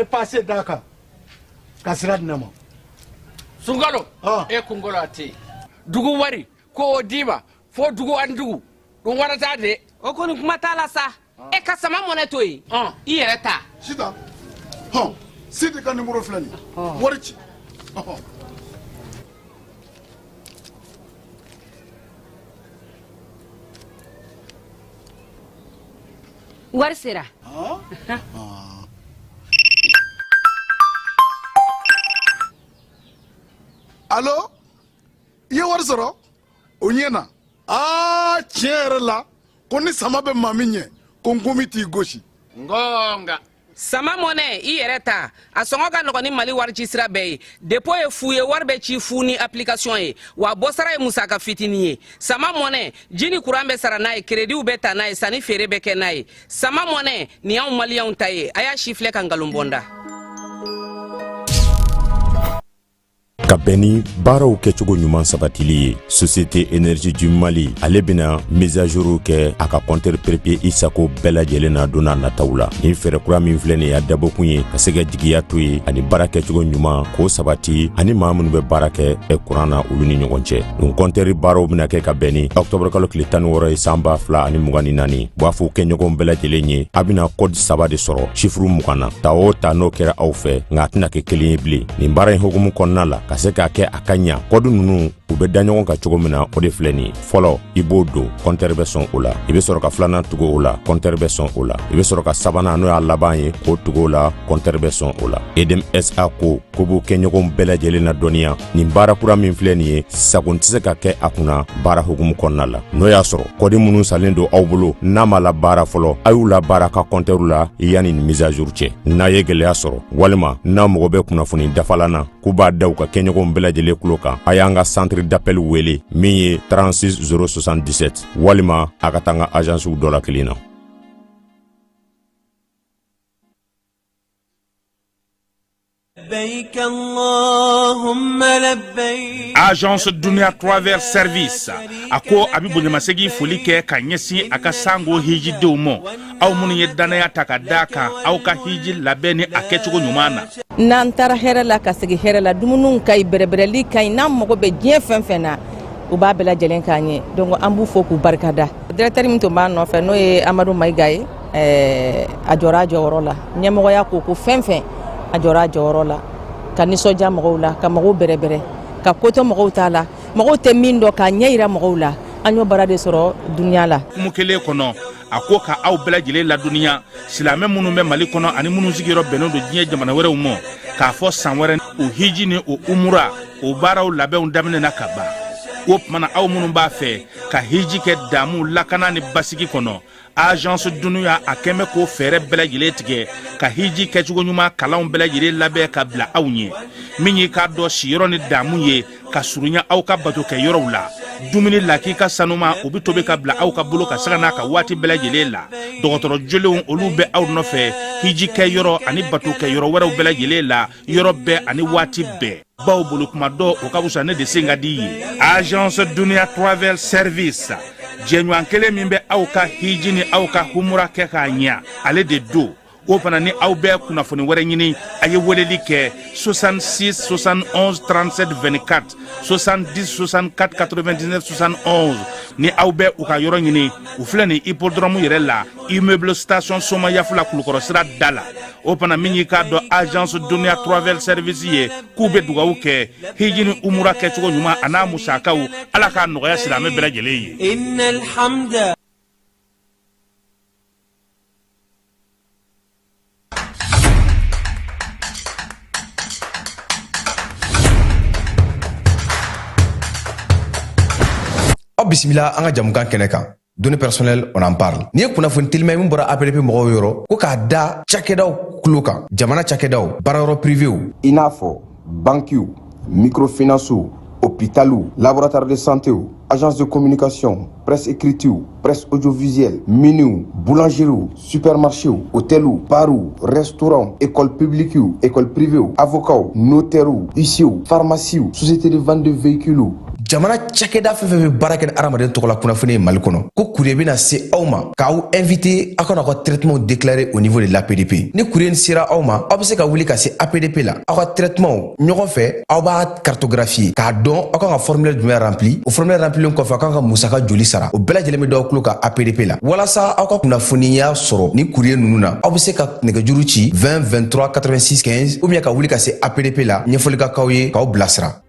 Pase d'a kan ka sira di ne ma. Sunkalo e kunkolo a tɛ yen dugu wari ko o d'i ma fo dugu ani dugu dun wara t'a de. O kɔni kuma t'a la sa, e ka sama mɔnɛ to yen, i yɛrɛ ta. Sitan hɔn, Sidi ka nimoro filɛ nin ye, wari ci. Wari sera. Alo, i ye wari sɔrɔ o ɲɛ na. Aa, tiɲɛ yɛrɛ la, ko ni sama bɛ maa min ɲɛ, ko nkomi t'i gosi. Ngonga. Sama mɔnɛ, i yɛrɛ ta, a sɔngɔ ka nɔgɔn ni Mali wari ci sira bɛɛ ye. Dépôt ye fu ye, wari bɛ ci fu ni application ye, wa bɔsara ye musaka fitinin ye. Sama mɔnɛ, ji ni kuran bɛ sara n'a ye, créditw bɛ ta n'a ye, sanni feere bɛ kɛ n'a ye. Sama mɔnɛ nin y'anw maliyɛnw ta ye. A y'a si filɛ ka nkalon bɔ n da. Ka bɛn ni baaraw kɛcogo ɲuman sabatili ye, Société Énergie du Mali ale bɛna mise à jour kɛ a ka compteur prépayé i sago bɛɛ lajɛlen na don n'a nataw la. Nin fɛɛrɛ kura min filɛ nin ye, a dabɔkun ye ka se ka jigiya to ye ani baara kɛcogo ɲuman k'o sabati ani maa minnu bɛ baara kɛ kuran na, olu ni ɲɔgɔn cɛ. Nin compteur baaraw bɛna kɛ ka bɛn ni octobre kalo tile 16 ye, san 2024. B'a fɔ kɛɲɔgɔn bɛɛ lajɛlen ye, a bɛna code saba de sɔrɔ chiffre 20 na. Ta o ta, n'o kɛra aw fɛ, nka a tɛna kɛ kelen ye bilen. Nin baara in hukumu kɔnɔna la, ka se k'a kɛ a ka ɲa, code ninnu u bɛ da ɲɔgɔn kan cogo min na, o de filɛ nin ye. Fɔlɔ, i b'o don, compteur bɛ sɔn o la. I bɛ sɔrɔ ka filanan tugu o la, compteur bɛ sɔn o la. I bɛ sɔrɔ ka sabanan, n'o y'a laban ye, k'o tugu o la, compteur bɛ sɔn o la. Edem SA ko ko b'u kɛɲɔgɔnw bɛɛ lajɛlen na dɔnniya, nin baara kura min filɛ nin ye, sagon tɛ se ka kɛ a kunna baara hukumu kɔnɔna la. N'o y'a sɔrɔ code minnu salen don aw bolo, n'a ma la baara fɔlɔ, a y'u la baara ka compteur la yanni nin mise à jour cɛ. N'a ye gɛlɛya sɔrɔ walima n'a mago bɛ kunnafoni dafalan na, k'u b'a da u ka kɛɲɔgɔnw bɛɛ lajɛlen tulo kan, a y'an ka centre d'appel wele min ye 36 077, walima a ka taa an ka agencew dɔ la kelen na. لبيك اللهم لبيك. Agence Dunia Travel Service a ko a bɛ bonyamasegin foli kɛ ka ɲɛsin a ka sango hijidenw ma, aw minnu ye dannaya ta ka d'a kan aw ka hiji labɛn ni a kɛcogo ɲuman na. N'an taara hɛrɛ la ka segin hɛrɛ la, dumuniw ka ɲi, bɛrɛbɛrɛli ka ɲi, n'an mago bɛ diɲɛ fɛn fɛn na, u b'a bɛɛ lajɛlen k'an ye. Donc an b'u fo k'u barikada. Directeur min tun b'an nɔfɛ, n'o ye Amadu Mayiga ye, a jɔra a jɔyɔrɔ la. Ɲɛmɔgɔya ko ko fɛn fɛn, a jɔra a jɔyɔrɔ la ka nisɔndiya mɔgɔw la, ka mɔgɔw bɛrɛbɛrɛ, ka kotɔ mɔgɔw t'a la, mɔgɔw tɛ min dɔn, k'a ɲɛ yira mɔgɔw la. An y'o baara de sɔrɔ dunuya la. Kumu kelen kɔnɔ, a ko ka aw bɛɛ lajɛlen ladɔnniya, silamɛ minnu bɛ Mali kɔnɔ ani minnu sigiyɔrɔ bɛnnen don diɲɛ jamana wɛrɛw ma, k'a fɔ san wɛrɛ o hiji ni o umura o baaraw labɛnw daminɛna ka ban. O tuma na, aw minnu b'a fɛ ka hiji kɛ damu, lakana ni basigi kɔnɔ, Agence Dunuya a kɛn bɛ k'o fɛɛrɛ bɛɛ lajɛlen tigɛ ka hiji kɛcogo ɲuman kalanw bɛɛ lajɛlen labɛn ka bila aw ɲɛ. Min y'i k'a dɔn siyɔrɔ ni damu ye ka surunya aw ka bato kɛ yɔrɔw la, dumuni lakika sanuma o bɛ tobi ka bila aw ka bolo ka sanga n'a ka waati bɛɛ lajɛlen la. Dɔgɔtɔrɔ jolenw olu bɛ aw nɔfɛ hiji kɛ yɔrɔ ani bato kɛ yɔrɔ wɛrɛw bɛɛ lajɛlen la, yɔrɔ bɛɛ ani waati bɛɛ. Baw bolo kuma dɔ o ka fisa ne de sen ka di ye. Agence Dunia Travel Service, jɛɲɔgɔn kelen min bɛ aw ka hiji ni aw ka humura kɛ k'a ɲɛ, ale de don. O fana ni aw bɛ kunnafoni wɛrɛ ɲini, a ye weleli kɛ 66 71 37 24, 70 64 99 71. Ni aw bɛ u ka yɔrɔ ɲini, u filɛ nin hippodrome yɛrɛ la, immeuble station Somayafula, Kulukɔrɔ sira da la. O fana min y'i k'a dɔn Agence Dunia Travel Service ye, k'u bɛ dugawu kɛ hiji ni umura kɛcogo ɲuman a n'a musakaw, Ala k'a nɔgɔya silamɛ bɛɛ lajɛlen ye. إن الحمد. Aw bisimila an ka jamukan kɛnɛ kan, Données personnelles, on en parle. N'i ye kunnafoni telima min bɔra APDP mɔgɔw yɔrɔ ko k'a da cakɛdaw kulo kan, jamana cakɛdaw, baarayɔrɔ privéw, i n'a fɔ bankiw, microfinancew, hôpitaliw, laboratoire de santéw, agence de communication, presse écritew, presse audiovisuelle, miniw, boulangeriew, supermarchéw, hôteliw, barw, restaurant, école publiquew, école privéw, avocats, notairew, huissierw, pharmaciew, société de vente de véhicules. Jamana cakɛda fɛn fɛn bɛ baara kɛ ni hadamaden tɔgɔla kunnafoni ye Mali kɔnɔ, ko courrier bɛna se aw ma k'aw inviter aw ka n'aw ka traitement déclarer au niveau de l'APDP. Ni courrier sera aw ma, aw bɛ se ka wuli ka se APDP la, aw ka traitement ɲɔgɔn fɛ, aw b'a cartographier k'a dɔn aw kan ka formulaire jumɛn rempli. O formulaire remplilen kɔfɛ, aw kan ka musaka joli sara, o bɛɛ lajɛlen bɛ d'aw tulo kan APDP la. Walasa aw ka kunnafoniya sɔrɔ ni courrier ninnu na, aw bɛ se ka nɛgɛjuru ci 20 23 86 15 ou bien ka wuli ka se APDP la, ɲɛfɔli ka k'aw ye k'aw bilasira.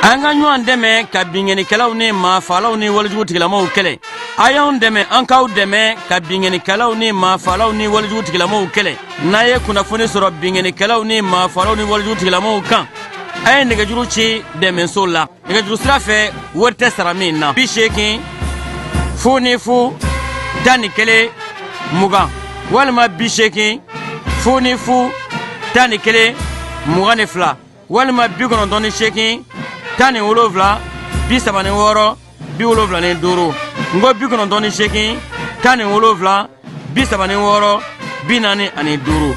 An ka ɲɔgɔn dɛmɛ ka binkannikɛlaw ni maafalaw ni walejugu tigilamaw kɛlɛ. A y'anw dɛmɛ, an k'aw dɛmɛ ka binkannikɛlaw ni maafalaw ni walejugu tigilamaw kɛlɛ. N'a ye kunnafoni sɔrɔ binkannikɛlaw ni maafalaw ni walejugu tigilamaw kan, a ye nɛgɛjuru ci dɛmɛso la nɛgɛjuru sira fɛ, wari tɛ sara min na: 80 00 11 20 walima 80 00 11 22 walima 98 17 36 75. N ko 98 17 36 45.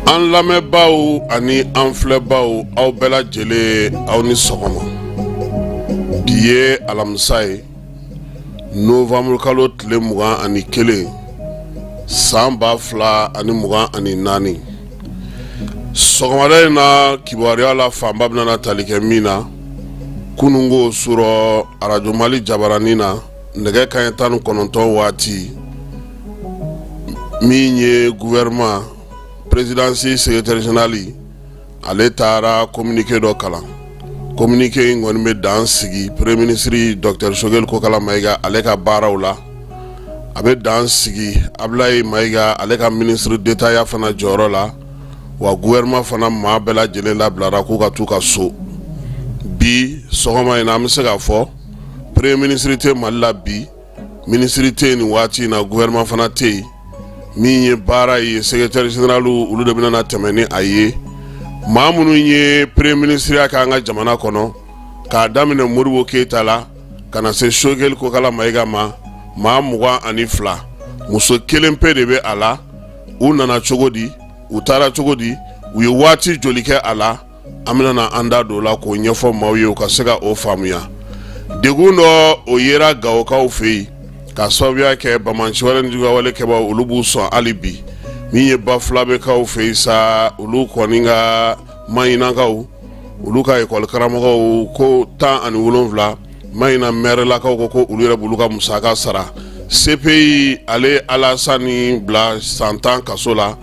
An lamɛnbaaw ani an filɛbaaw, aw bɛɛ lajɛlen, aw ni sɔgɔma. Bi ye alamisa ye, nowanburukalo tile 21, san 2024. Sɔgɔmada in na, kibaruya la fanba bɛna tali kɛ min na, kununko surɔ, Arajo Mali jabaranin na, nɛgɛ kanɲɛ 19 waati, min ye gouvernement présidence secrétaire général, ale taara communiqué dɔ kalan. Communiqué in kɔni bɛ dan sigi premier ministre docteur Choguel Kokalla Maïga ale ka baaraw la. A bɛ dan sigi Ablaye Maïga ale ka ministre d'État ya fana jɔyɔrɔ la. Wa gouvernement fana maa bɛɛ lajɛlen labilara k'u ka t'u ka so. Bi sɔgɔma in na, an bɛ se k'a fɔ premier ministre tɛ Mali la bi, ministre tɛ yen nin waati in na, gouvernement fana tɛ yen. Min ye baara ye, secrétaire général olu de bɛna tɛmɛ ni a ye. Maa minnu ye premier ministre ya kɛ an ka jamana kɔnɔ, k'a daminɛ Modibo Keyita la ka na se Choguel Kokalla Maïga ma, maa 22, muso kelen pe de bɛ a la. U nana cogo di? U taara cogo di? U ye waati joli kɛ a la? An bɛna an da don o la k'o ɲɛfɔ maaw ye, u ka se ka o faamuya. Degun dɔ o yera Gawokaw fɛ yen ka sababuya kɛ banbaanciwale ni juguyawale kɛbaaw, olu b'u sɔn hali bi. Min ye Bafulabɛkaw fɛ yen sa, olu kɔni ka Mahinakaw, olu ka ekɔli karamɔgɔw ko 17, Mahina mɛrɛlakaw ko olu yɛrɛ b'olu ka musaka sara. CPI ale Alasani bila san 10 kaso la,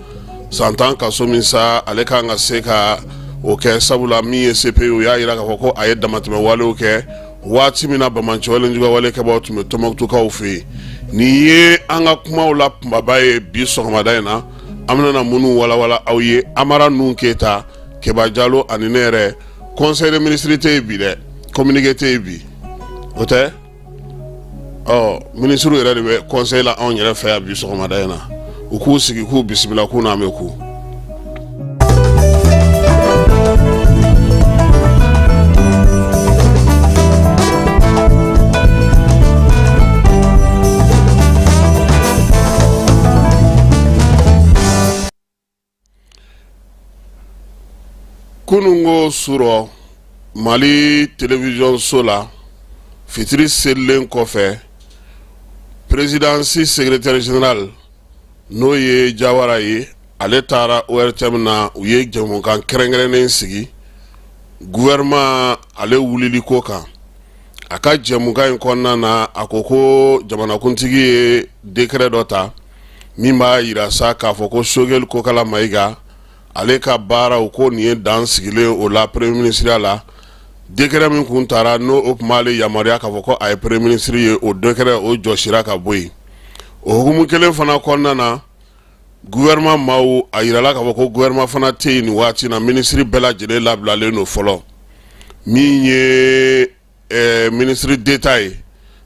san 10 kaso min sa, ale kan ka se ka o kɛ, sabula min ye CPI, o y'a jira k'a fɔ ko a ye damatɛmɛ walew kɛ waati min na banbaanciwale ni juguyawale kɛbaaw tun bɛ Tɔnbukutukaw fɛ yen. Nin ye an ka kumaw la kunbaba ye bi sɔgɔmada in na, an bɛna minnu walawala aw ye. Amara Nuhun Keyita, Keba Jalo ani ne yɛrɛ. Conseil des ministres tɛ yen bi dɛ, communiqué tɛ yen bi, o tɛ. Ɔ minisiriw yɛrɛ de bɛ conseil la anw yɛrɛ fɛ yan bi sɔgɔmada in na. U k'u sigi k'u bisimila k'u n'an bɛ ku. Kununko surɔ, Mali télévision so la, fitiri selilen kɔfɛ, présidence secrétaire général, n'o ye Jawara ye, ale taara ORTM na. U ye jɛmukan kɛrɛnkɛrɛnnen sigi gouvernement ale wulili ko kan. A ka jɛmukan in kɔnɔna na, a ko ko jamanakuntigi ye décret dɔ ta. min b'a yira sa k'a fɔ ko Sogɛli Kokala Mayiga ale ka baaraw ko nin ye dan sigilen o la premier ministre la. Décret min kun tara n'o o tun b'ale yamaruya k'a fɔ ko a ye premier ministre ye, o décret o jɔsira ka bɔ yen. O hukumu kelen fana kɔnɔna na, gouvernement maaw a yirala k'a fɔ ko gouvernement fana tɛ yen nin waati na. Minisiri bɛɛ lajɛlen labilalen don fɔlɔ. Min ye ministre d'État ye,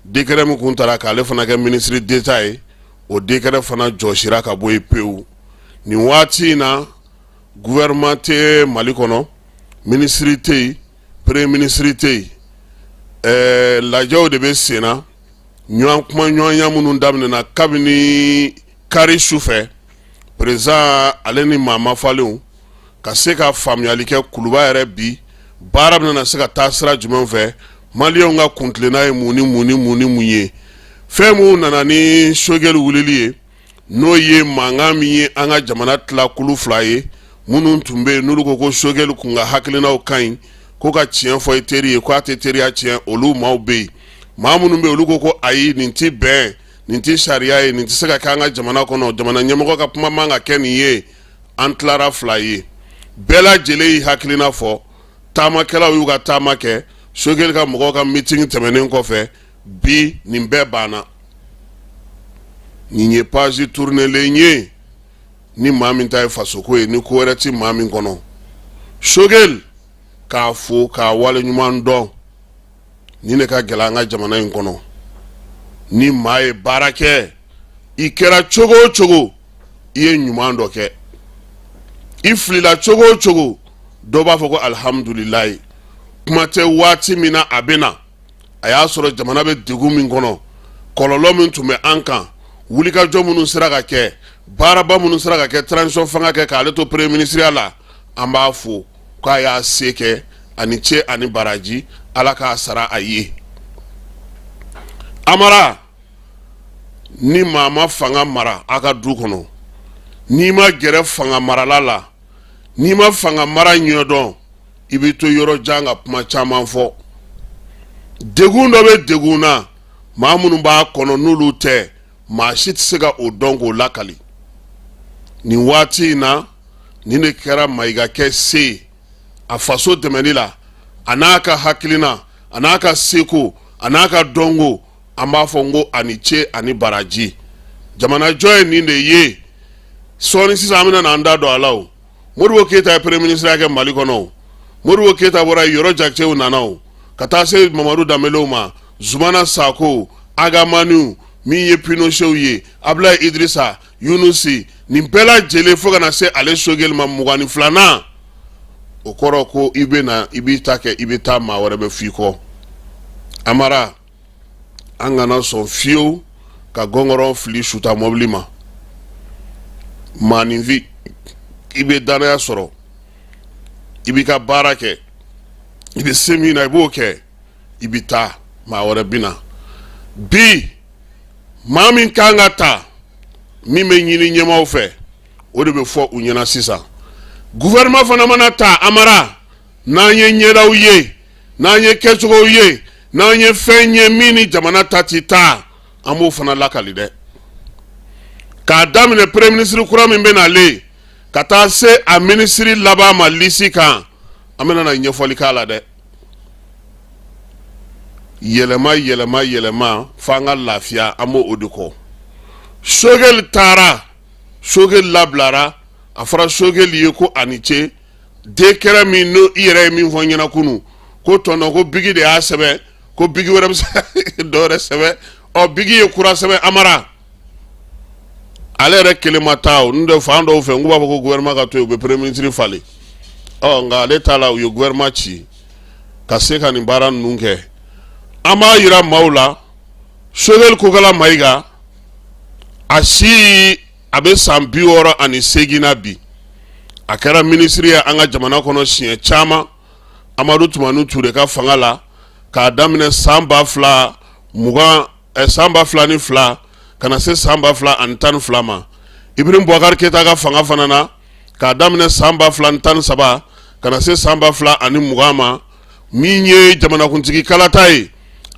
décret min kun tara k'ale fana kɛ ministre d'État ye, o décret fana jɔsira ka bɔ yen pewu. Nin waati in na, gouvernement tɛ Mali kɔnɔ, minisiri tɛ yen, premier ministre tɛ yen. Lajɛw de bɛ sen na, ɲɔgɔn kuma ɲɔgɔnya minnu daminɛna kabini kari su fɛ, président ale ni maa mafalenw ka se ka faamuyali kɛ kuluba yɛrɛ bi baara bɛna se ka taa sira jumɛn fɛ, maliyɛnw ka kuntilenna ye mun ni mun ni mun ni mun ye. Fɛn minnu nana ni Sogɛli wulili ye, n'o ye mankan min ye an ka jamana tila kulu fila ye, minnu tun bɛ yen n'olu ko ko Sogɛli kun ka hakilinaw ka ɲi, ko ka tiɲɛ fɔ i teri ye ko a tɛ teriya tiɲɛ, olu maaw bɛ yen. Maa minnu bɛ yen, olu ko ko ayi, nin tɛ bɛn, nin tɛ sariya ye, nin tɛ se ka kɛ an ka jamana kɔnɔ, jamana ɲɛmɔgɔ ka kuma man ka kɛ nin ye. An tilara fila ye, bɛɛ lajɛlen y'i hakilina fɔ. Taamakɛlaw y'u ka taama kɛ. Sogɛli ka mɔgɔw ka meeting tɛmɛnen kɔfɛ, bi nin bɛɛ banna. Nin ye page tournelen ye. Ni maa min ta ye fasoko ye, ni ko wɛrɛ tɛ maa min kɔnɔ, Sogɛli k'a fo k'a waleɲuman dɔn. Nin de ka gɛlɛn an ka jamana in kɔnɔ. Ni maa ye baara kɛ, i kɛra cogo o cogo, i ye ɲuman dɔ kɛ, i filila cogo o cogo, dɔ b'a fɔ ko alihamudulilayi. Kuma tɛ waati min na a bɛ na, a y'a sɔrɔ jamana bɛ degun min kɔnɔ, kɔlɔlɔ min tun bɛ an kan, wulikajɔ minnu sera ka kɛ, baaraba minnu sera ka kɛ, transition fanga kɛ k'ale to premier ministre la, an b'a fo k'a y'a se kɛ. A ni ce ani baraji, Ala k'a sara a ye. Amara, ni maa ma fanga mara a ka du kɔnɔ, n'i ma gɛrɛ fanga marala la, n'i ma fanga mara ɲɛdɔn, i bɛ to yɔrɔ jan ka kuma caman fɔ. Degun dɔ bɛ degun na, maa minnu b'a kɔnɔ n'olu tɛ, maa si tɛ se ka o dɔn k'o lakali. Nin waati in na, nin de kɛra Mayiga kɛ se ye a faso dɛmɛli la, a n'a ka hakilina, a n'a ka seko, a n'a ka dɔnko. An b'a fɔ n ko a ni ce ani baraji. Jamanajɔ ye nin de ye. Sɔɔni sisan an bɛna n'an da don a la. O Modibo Keyita ye premier ministre kɛ Mali kɔnɔ. O Modibo Keyita bɔra Yɔrɔ Jakitew nana, o ka taa se Mamadu Danbelew ma, Zumana Sako, Agamaniw, min ye Pinochetw ye, Abulayi Idirisa, Yunusi, nin bɛɛ lajɛlen fo ka na se ale Sogɛli ma 22nan. O kɔrɔ ko i bɛ na, i b'i ta kɛ, i bɛ taa, maa wɛrɛ bɛ f'i kɔ. Amara, an kana sɔn fiyewu ka gɔngɔrɔn fili suta mɔbili ma. Maaninfin, i bɛ dannaya sɔrɔ, i b'i ka baara kɛ, i bɛ se min na i b'o kɛ, i bɛ taa, maa wɛrɛ bɛ na. Bi maa min kan ka ta, min bɛ ɲini ɲɛmaaw fɛ, o de bɛ fɔ u ɲɛna sisan. Gouvernement fana mana ta, Amara, n'an ye ɲɛdaw ye, n'an ye kɛcogow ye, n'an ye fɛn ye min ni jamana ta ti taa, an b'o fana lakali dɛ. K'a daminɛ premier ministre kura min bɛ nalen ka taa se a minisiri laban ma lisi kan, an bɛna na ɲɛfɔli k'a la dɛ. Yɛlɛma, yɛlɛma, yɛlɛma f'an ka lafiya, an b'o o de kɔ. Sogɛli taara, Sogɛli labilara. A fɔra Sogɛli ye ko a ni ce. Décret min n'o i yɛrɛ ye min fɔ n ɲɛna kunun, ko tɔntɔn ko bigi de y'a sɛbɛn, ko bigi wɛrɛ bɛ se dɔ wɛrɛ sɛbɛn. Ɔ, bigi ye kura sɛbɛn. Amara, ale yɛrɛ kelen ma taa. O n'o tɛ, fan dɔw fɛ n k'u b'a fɔ ko gouvernement ka to yen, u bɛ premier ministre falen. Ɔ, nka ale t'a la, u ye gouvernement ci ka se ka nin baara ninnu kɛ. An b'a yira maaw la, Sogɛli Kokala Mayiga, a si a bɛ san 68 na bi. A kɛra minisiri ye an ka jamana kɔnɔ siɲɛ caman Amadu Tumani Ture ka fanga la, k'a daminɛ san 2020, san 2002 ka na se san 2012 ma. Ibrahim Boubacar Keita ka fanga fana na, k'a daminɛ san 2013 ka na se san 2020 ma. Min ye jamanakuntigi kalata ye,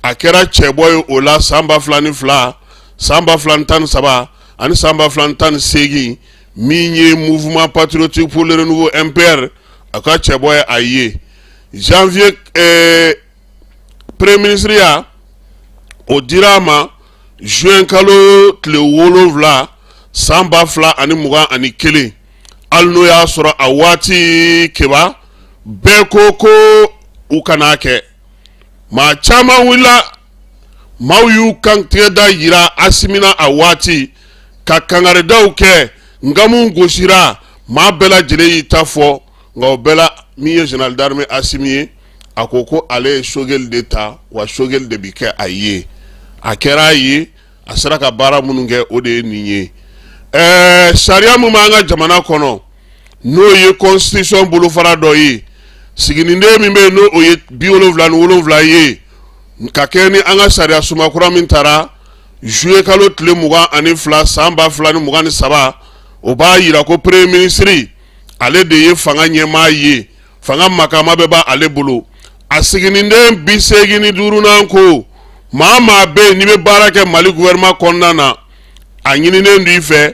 a kɛra cɛbɔ ye o la san 2002, san 2013 ani san 2018, min ye Mouvement patriotique pour le renouveau MPR, a ka cɛbɔ ye a ye janvier premier ministre ya, o dira a ma juin kalo tile 7 san 2021. Hali n'o y'a sɔrɔ a waati keba bɛɛ ko ko u kan'a kɛ, maa caman wulila, maaw y'u kantigɛ da yira Asimi na a waati ka kangaridaw kɛ, nkamu gosira, maa bɛɛ lajɛlen y'i ta fɔ. Nka o bɛɛ la, min ye général d'armée Asimi ye, a ko ko ale ye Sogɛli de ta, wa Sogɛli de bi kɛ a ye. A kɛra a ye, a sera ka baara minnu kɛ, o de ye nin ye. Sariya min b'an ka jamana kɔnɔ, n'o ye constitution bolofara dɔ ye, siginiden min bɛ yen, n'o ye 77 ye, ka kɛ ni an ka sariya sunba kura min taara juillet kalo tile 22 san 2023, o b'a yira ko premier ministre, ale de ye fanga ɲɛmaa ye, fanga makama bɛɛ b'ale bolo. A siginiden 85nan ko maa maa bɛ yen n'i bɛ baara kɛ Mali gouvernement kɔnɔna na, a ɲininen don i fɛ,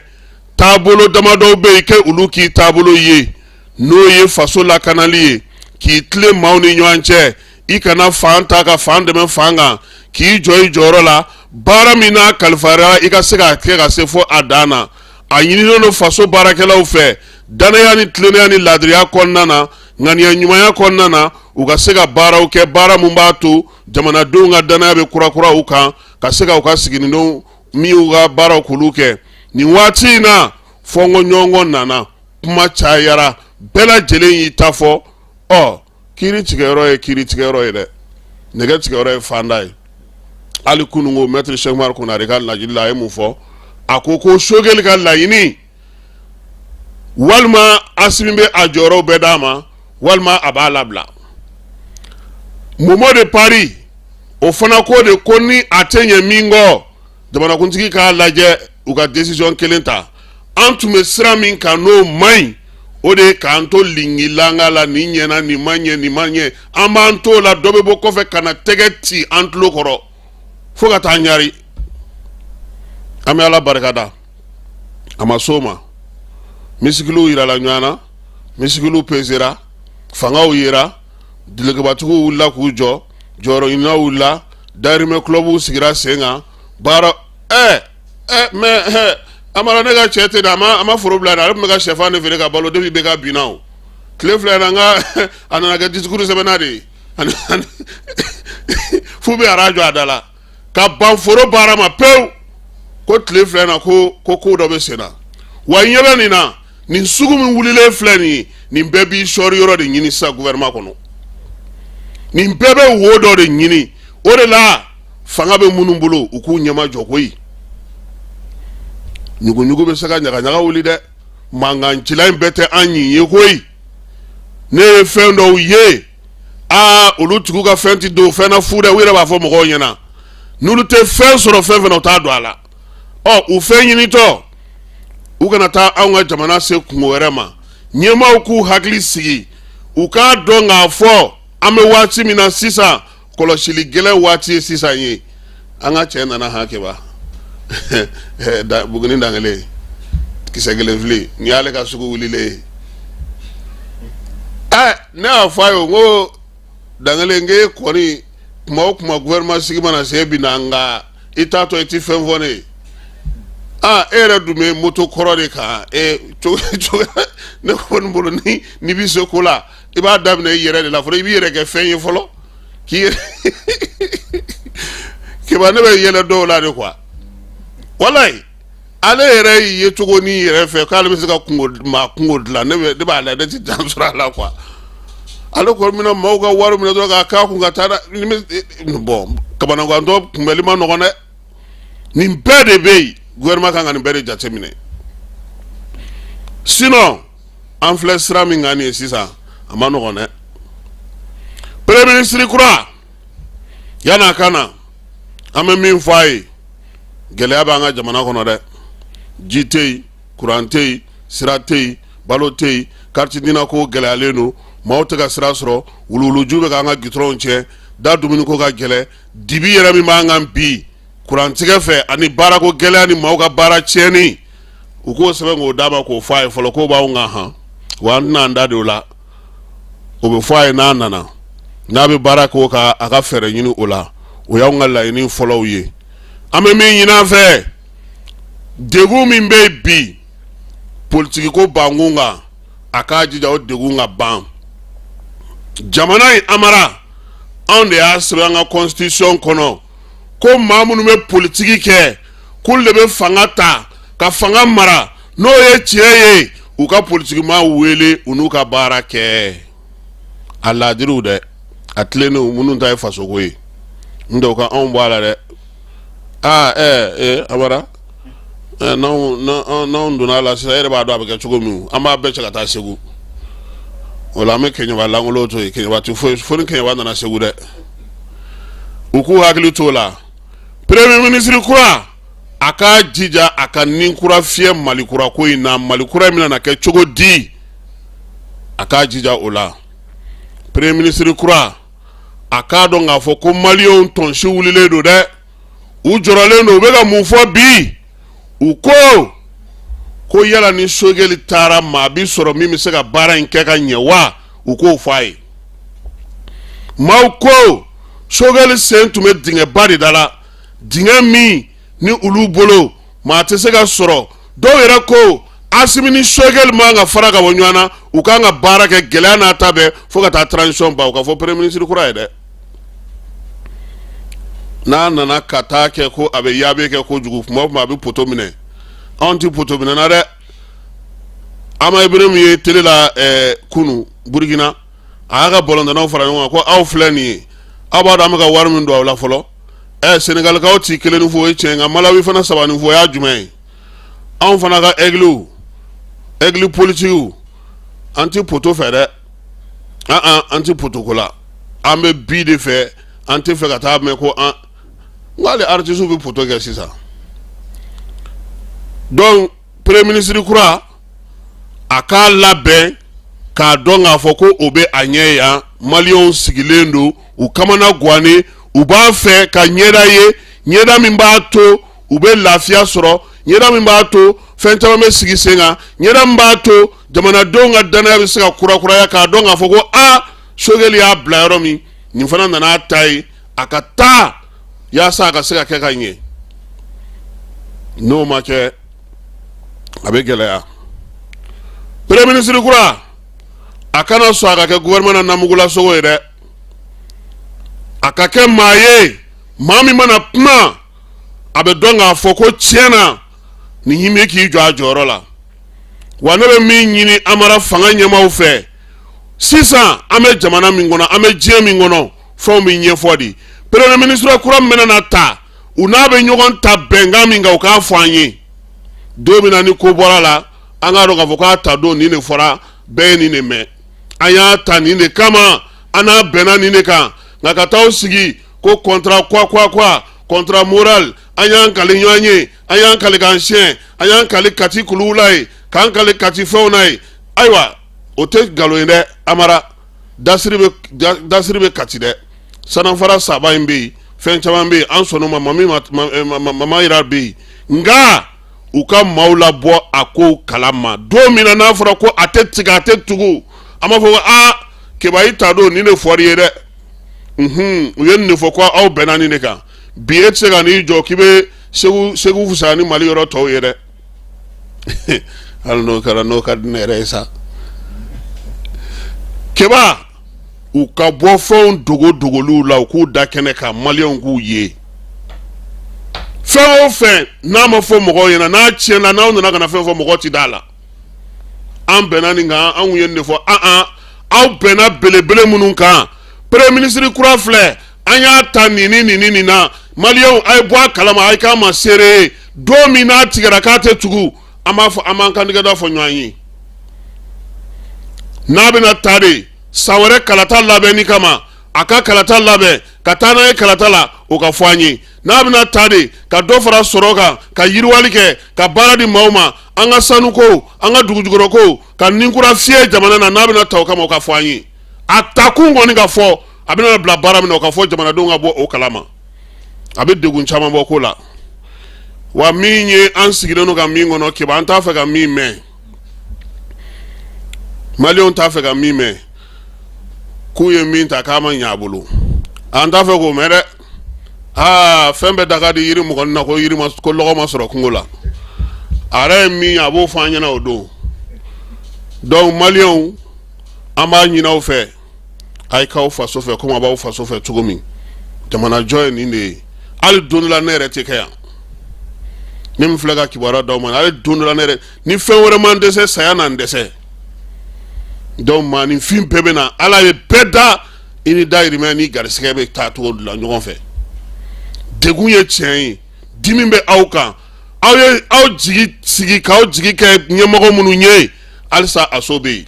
taabolo damadɔw bɛ yen, kɛ olu k'i taabolo ye, n'o ye faso lakanali ye, k'i tilen maaw ni ɲɔgɔn cɛ, i kana fan ta ka fan dɛmɛ fan kan, k'i jɔ i jɔyɔrɔ la, baara min n'a kalifara i ka se k'a kɛ ka se fo a dan na. A ɲininen don faso baarakɛlaw fɛ, dannaya ni tilennenya ni laadiriya kɔnɔna na, ŋaniya ɲumanya kɔnɔna na, u ka se ka baaraw kɛ, baara min b'a to jamanadenw ka dannaya bɛ kurakura u kan, ka se ka u ka siginidenw min y'u ka baaraw k'olu kɛ. Nin waati in na, fɔnkɔɲɔgɔnkɔ nana, kuma cayara, bɛɛ lajɛlen y'i ta fɔ. Ɔ, kiiri tigɛyɔrɔ ye kiiri tigɛyɔrɔ ye dɛ, nɛgɛ tigɛyɔrɔ ye fanda ye. Hali kununko, maître Cheikh Umar Konare ka lajili la, a ye mun fɔ? A ko ko Sogɛli ka laɲini, walima Asimi bɛ a jɔyɔrɔw bɛɛ d'a ma, walima a b'a labila. Momo de Paris, o fana ko de ko ni a tɛ ɲɛ min kɔ, jamanakuntigi k'a lajɛ, u ka décision kelen ta. An tun bɛ sira min kan, n'o man ɲi, o de ye k'an to lingilanga la, nin ɲɛna, nin ma ɲɛ, nin ma ɲɛ, an b'an t'o la, dɔ bɛ bɔ kɔfɛ ka na tɛgɛ ci an tulo kɔrɔ fo ka taa ɲari. An bɛ Ala barika da, a ma s'o ma. Misikiliw yirala ɲɔgɔn na, misikiliw pesera, fangaw yera, dulokibatigiw wulila k'u jɔ, jɔyɔrɔɲininaw wulila, dayirimɛ kulɔbuw sigira sen kan, baara ɛɛ ɛ mais ɛ Amara, ne ka cɛ tɛ a ma, a ma foro bila, ale tun bɛ ka sɛfan de feere ka balo depuis IBK binna. O tile 2 in na, n ka a nana kɛ discours sɛbɛnna de ye, ani f'u bɛ arajo a da la ka ban foro baara ma pewu, ko tile 2 in na ko ko ko dɔ bɛ sen na. Wa ɲɛ bɛ nin na, nin sugu min wulilen filɛ nin ye, nin bɛɛ b'i sɔɔri yɔrɔ de ɲini sisan gouvernement kɔnɔ, nin bɛɛ bɛ wo dɔ de ɲini. O de la, fanga bɛ minnu bolo, u k'u ɲɛmajɔ koyi. Ɲuguɲugu bɛ se ka ɲagaɲaga wuli dɛ, mankancila in bɛɛ tɛ an ɲin ye koyi. Ne ye fɛn dɔw ye, aa, olu tigiw ka fɛn tɛ don fɛn na fu dɛ. U yɛrɛ b'a fɔ mɔgɔw ɲɛna, n'olu tɛ fɛn sɔrɔ fɛn fɛn na, u t'a don a la. Ɔ, u fɛn ɲinitɔ, u kana taa anw ka jamana se kungo wɛrɛ ma. Ɲɛmaaw k'u hakili sigi, u k'a dɔn k'a fɔ an bɛ waati min na sisan, kɔlɔsili gɛlɛn waati ye sisan ye. An ka cɛ nana hakɛba Buguni Dankelen, kisɛ kelen fili, nin y'ale ka sugu wulilen ye. Ɛ, ne y'a fɔ a ye, n ko Dankelen, k'e kɔni kuma o kuma, gouvernement sigi mana se, e bi na, nka i t'a tɔ, i ti fɛn fɔ ne ye. Aa, e yɛrɛ dun bɛ moto kɔrɔ de kan. E cogo cogo, ne kɔni bolo, ni n'i bɛ se ko la, i b'a daminɛ i yɛrɛ de la fɔlɔ, i b'i yɛrɛ kɛ fɛn ye fɔlɔ, k'i yɛrɛ keba. Ne bɛ yɛlɛ dɔw la de quoi, walayi. Ale yɛrɛ ye cogo ni yɛrɛ fɛ k'ale bɛ se ka kungo maa kungo dilan, ne b'a lajɛ, ne ti dan sɔrɔ a la quoi. Ale kɔni bɛna maaw ka wari minɛ dɔrɔn k'a k'a kun ka taa. Bɔn, kamanagantɔ kunbɛli ma nɔgɔn dɛ. Nin bɛɛ de bɛ yen, gouvernement kan ka nin bɛɛ de jateminɛ, sinon an filɛ sira min kan nin ye sisan, a ma nɔgɔn dɛ. Premier ministre kura, yan'a ka na, an bɛ min fɔ a ye, gɛlɛya b'an ka jamana kɔnɔ dɛ. Ji tɛ yen, kuran tɛ yen, sira tɛ yen, balo tɛ yen, carte NINA ko gɛlɛyalen don, maaw tɛ ka sira sɔrɔ, wuluwuluju bɛ k'an ka gitɔrɔnw cɛ, da dumuniko ka gɛlɛn, dibi yɛrɛ min b'an kan bi. kurantigɛ fɛ ani baarako gɛlɛya ni maaw ka baara tiɲɛni, u k'o sɛbɛn k'o d'a ma k'o fɔ a ye fɔlɔ k'o b'anw kan han, wa an tɛna an da don o la. O bɛ fɔ a ye n'a nana, n'a bɛ baara k'o kan, a ka fɛɛrɛ ɲini o la. O y'anw ka laɲini fɔlɔw ye. An bɛ min ɲini an fɛ, degun min bɛ yen bi politikiko bankun kan, a k'a jija o degun ka ban. Jamana in Amara, anw de y'a sɛbɛn an ka constitution kɔnɔ ko maa minnu bɛ politiki kɛ, k'olu de bɛ fanga ta ka fanga mara. N'o ye tiɲɛ ye, u ka politikimaa wele, u n'u ka baara kɛ a laadiriw dɛ, a tilennenw, minnu ta ye fasoko ye. N tɛ u ka anw bɔ a la dɛ. Aa ɛɛ ee Amara, n'anw donna a la sisan, e yɛrɛ b'a dɔn a bɛ kɛ cogo min. An b'a bɛɛ cɛ ka taa Segu. O la an bɛ Kɛɲɛba lankolon to yen. Kɛɲɛba tɛ foyi fo ni Kɛɲɛba nana Segu dɛ. U k'u hakili t'o la. Premier ministre kura, a k'a jija a ka ni kura fiyɛ Mali kura ko in na. Mali kura in bɛna na kɛ cogo di? A k'a jija o la. Premier ministre kura, a k'a dɔn k'a fɔ ko maliyɛnw tɔnsi wulilen don dɛ, u jɔrɔlen don. U bɛ ka mun fɔ bi? U ko yala ni Sogɛli taara, maa bi sɔrɔ min bɛ se ka baara in kɛ ka ɲɛ wa? U k'o fɔ a ye. Maaw ko Sogɛli sen tun bɛ dingɛba de da la, dingɛ min ni olu bolo maa tɛ se ka sɔrɔ. Dɔw yɛrɛ ko Asimi ni Sogɛli man ka fara ka bɔ ɲɔgɔn na, u kan ka baara kɛ gɛlɛya n'a ta bɛɛ fo ka taa transition ban. U ka fɔ premier ministre kura ye dɛ, n'a nana ka taa kɛ ko a bɛ yaabe kɛ kojugu, tuma o tuma a bɛ poto minɛ. Anw tɛ poto minɛ na dɛ. Ama Ibrahim ye télé la kunu Burukina, a y'a ka balontannaw fara ɲɔgɔn kan ko aw filɛ nin ye, aw b'a dɔn an bɛ ka wari min don aw la fɔlɔ. Senegalikaw ti kelen ni fu, o ye tiɲɛ, nka Malawi fana saba ni fu, o y'a jumɛn ye? Anw fana ka aiglew, aigle politikiw, an tɛ poto fɛ dɛ. An tɛ poto ko la, an bɛ bi de fɛ. An tɛ fɛ ka taa mɛn ko an n k'ale artisiw bɛ poto kɛ sisan. Donc premier ministre kura, a k'a labɛn k'a dɔn k'a fɔ ko o bɛ a ɲɛ yan. Maliyɛnw sigilen don, u kamana gannen, u b'a fɛ ka ɲɛda ye, ɲɛda min b'a to u bɛ lafiya sɔrɔ, ɲɛda min b'a to fɛn caman bɛ sigi sen kan, ɲɛda min b'a to jamanadenw ka danaya bɛ se ka kurakuraya, k'a dɔn k'a fɔ ko aa, Sogɛli y'a bila yɔrɔ min, nin fana nana ta yen, a ka taa yaasa a ka se ka kɛ ka ɲɛ. N'o ma kɛ, a bɛ gɛlɛya. Premier ministre kura, a kana sɔn a ka kɛ gouvernement na namugulasogo ye dɛ. A ka kɛ maa ye, maa min mana kuma, a bɛ dɔn k'a fɔ ko tiɲɛ na nin bɛ k'i jɔ a jɔyɔrɔ la. Wa ne bɛ min ɲini Amara fanga ɲɛmaaw fɛ sisan, an bɛ jamana min kɔnɔ, an bɛ diɲɛ min kɔnɔ, fɛnw bɛ ɲɛfɔ de. Premier ministre kura min bɛna na ta, u n'a bɛ ɲɔgɔn ta bɛnkan min kan, u k'a fɔ an ye. Don min na ni ko bɔra la, an k'a dɔn k'a fɔ k'a ta don nin de fɔra, bɛɛ ye nin de mɛn, an y'a ta nin de kama, an n'a bɛnna nin de kan. Nka ka t'aw sigi ko contrat quoi quoi quoi, contrat moral, an y'an kali ɲɔgɔn ye, an y'an kali k'an siɲɛ, an y'an kali Kati kuluw la ye, k'an kali Kati fɛnw na ye, ayiwa o tɛ nkalon ye dɛ. Amara, dasiri bɛ Kati dɛ, sanafara saba in bɛ yen, fɛn caman bɛ yen, an sɔnn'o ma, mama yira bɛ yen. Nka u ka maaw labɔ a kow kalama. Don min na n'a fɔra ko a tɛ tigɛ, a tɛ tugu, an b'a fɔ ko aa, Keba, i ta don nin de fɔr'i ye dɛ, u ye nin de fɔ ko aw bɛnna nin de kan. Bi e tɛ se ka n'i jɔ k'i bɛ Segu fisaya ni Mali yɔrɔ tɔw ye dɛ. Hali n'o kɛra, n'o ka di ne yɛrɛ ye sa. Keba, u ka bɔ fɛnw dogo dogoliw la, u k'u da kɛnɛ kan, maliyɛnw k'u ye. Fɛn o fɛn n'a ma fɔ mɔgɔw ɲɛna, n'a tiɲɛna, n'aw nana ka na fɛn fɔ, mɔgɔw ti da la. An bɛnna nin kan, anw ye nin de fɔ. An aw bɛnna belebele minnu kan, premier ministre kura filɛ, an y'a ta nin ni nin ni nin na. Maliyɛnw, a ye bɔ a kalama, a ye k'a ma seere ye. Don min n'a tigɛra k'a tɛ tugu, an b'a fɔ, an b'an kantigɛda fɔ ɲɔgɔn ye. N'a bɛna ta de san wɛrɛ kalata labɛnni kama, a ka kalata labɛn ka taa n'a ye kalata la, o ka fɔ an ye. N'a bɛna ta de ka dɔ fara sɔrɔ kan, ka yiriwali kɛ, ka baara di maaw ma, an ka sanuko, an ka dugujukɔrɔko, ka ninkura fiyɛ jamana na, n'a bɛna ta o kama, o ka fɔ an ye. A takun kɔni ka fɔ, a bɛna bila baara min na, o ka fɔ jamanadenw ka bɔ o kalama. A bɛ degun caman bɔ ko la. Wa min ye an sigilen don ka min kɔnɔ Keba, an t'a fɛ ka min mɛn, maliyɛnw t'a fɛ ka min mɛn, k'u ye min ta k'a ma ɲɛ a bolo, an t'a fɛ k'o mɛn dɛ. Aa, fɛn bɛɛ da ka di yiri mɔgɔnin na ko yiri ma ko lɔgɔ ma sɔrɔ kungo la. A yɛrɛ ye min ye, a b'o fɔ an ɲɛna o don. Donc maliyɛnw, an b'a ɲini aw fɛ, a ye k'aw faso fɛ komi a b'aw faso fɛ cogo min. Jamanajɔ ye nin de ye. Hali don dɔ la ne yɛrɛ tɛ kɛ yan, ne min filɛ ka kibaruya d'aw ma, hali don dɔ la ne yɛrɛ ni fɛn wɛrɛ man dɛsɛ, saya na n dɛsɛ. Donc maaninfin bɛɛ bɛ na, Ala ye bɛɛ da, i ni dayirimɛ ni garisɛgɛ bɛ taa cogo de la ɲɔgɔn fɛ. Degun ye tiɲɛ ye, dimi bɛ aw kan, aw ye aw jigi sigi k'aw jigi kɛ ɲɛmɔgɔ minnu ye, halisa a so bɛ yen.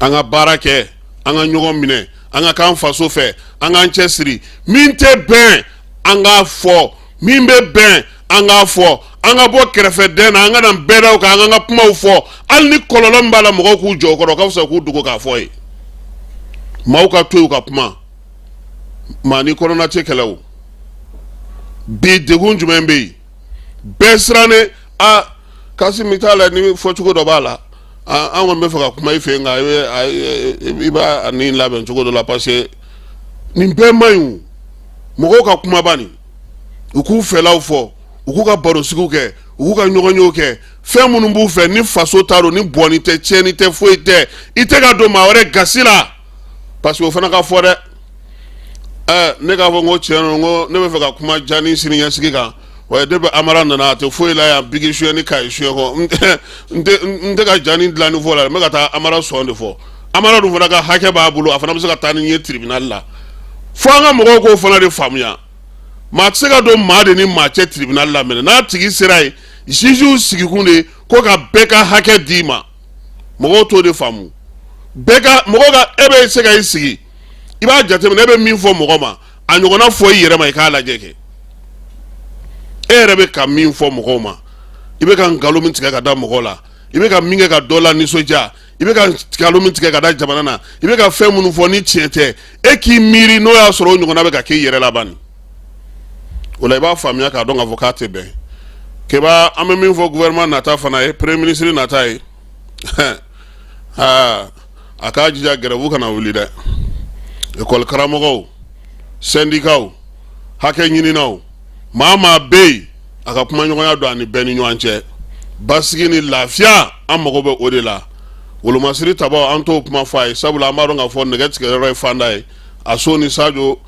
An ka baara kɛ, an ka ɲɔgɔn minɛ, an ka k'an faso fɛ, an k'an cɛsiri. Min tɛ bɛn, an k'a fɔ. Min bɛ bɛn, an k'a fɔ. An ka bɔ kɛrɛfɛdɛn na, an ka na bɛɛdaw kan, an k'an ka kumaw fɔ. Hali ni kɔlɔlɔ min b'a la, mɔgɔw k'u jɔ o kɔrɔ, o ka fisa k'u dogo k'a fɔ ye. Maaw ka to yen u ka kuma. Maa ni kɔnɔna tɛ kɛlɛ o. Bi degun jumɛn bɛ yen? Bɛɛ sirannen. A Kasimi t'a la ni fɔcogo dɔ b'a la. An kɔni bɛ fɛ ka kuma i fɛ, nka i b'a nin labɛn cogo dɔ la, parce que nin bɛɛ man ɲi o. Mɔgɔw ka kumaba nin, u k'u fɛlaw fɔ, u k'u ka barosigiw kɛ, u k'u ka ɲɔgɔnyew kɛ. Fɛn minnu b'u fɛ, ni faso ta don, ni bɔnni tɛ, tiɲɛni tɛ, foyi tɛ, i tɛ ka don maa wɛrɛ gasi la, parce que o fana ka fɔ dɛ. Ne k'a fɔ n ko tiɲɛ don, n ko ne bɛ fɛ ka kuma Jani siniɲɛsigi kan. Wa depuis Amara nana, a tɛ foyi la yan, biki suɲɛ ni kaye suɲɛ kɔ. N tɛ ka Jani dilanni fɔ la, n bɛ ka taa Amara sɔn de fɔ. Amara dun fana ka hakɛ b'a bolo, a fana bɛ se ka taa ni ye tribunal la. Fo an ka mɔgɔw k'o fana de faamuya. Maa tɛ se ka don maa de ni maa cɛ tribunal la minɛ. N'a tigi sera yen, jugew sigikun de ko ka bɛɛ ka hakɛ d'i ma. Mɔgɔw t'o de faamu. Bɛɛ ka mɔgɔ ka, e bɛ se ka i sigi, i b'a jateminɛ, e bɛ min fɔ mɔgɔ ma, a ɲɔgɔnna fɔ i yɛrɛ ma, i k'a lajɛ kɛ. E yɛrɛ bɛ ka min fɔ mɔgɔw ma, i bɛ ka nkalon min tigɛ ka da mɔgɔw la, i bɛ ka min kɛ ka dɔ la nisɔndiya, i bɛ ka nkalon min tigɛ ka da jamana na, i bɛ ka fɛn minnu fɔ ni tiɲɛ tɛ, e k'i miiri n'o y'a sɔrɔ o ɲɔgɔnna bɛ ka k'i yɛrɛ la bani. O la i b'a faamuya k'a dɔn k'a fɔ k'a tɛ bɛn. Keba, an bɛ min fɔ gouvernement nata fana ye, premier ministre nata ye, aa, a k'a jija grève kana wuli dɛ. École karamɔgɔw, syndicats, hakɛ ɲininaw, maa maa bɛ yen, a ka kumaɲɔgɔnya don a ni bɛɛ ni ɲɔgɔn cɛ. Basigi ni lafiya, an mago bɛ o de la. Wolomasiri tabaw, an t'o kuma fɔ a ye, sabula an b'a dɔn k'a fɔ nɛgɛ tigɛyɔrɔ ye fanda ye. A so ni Sajo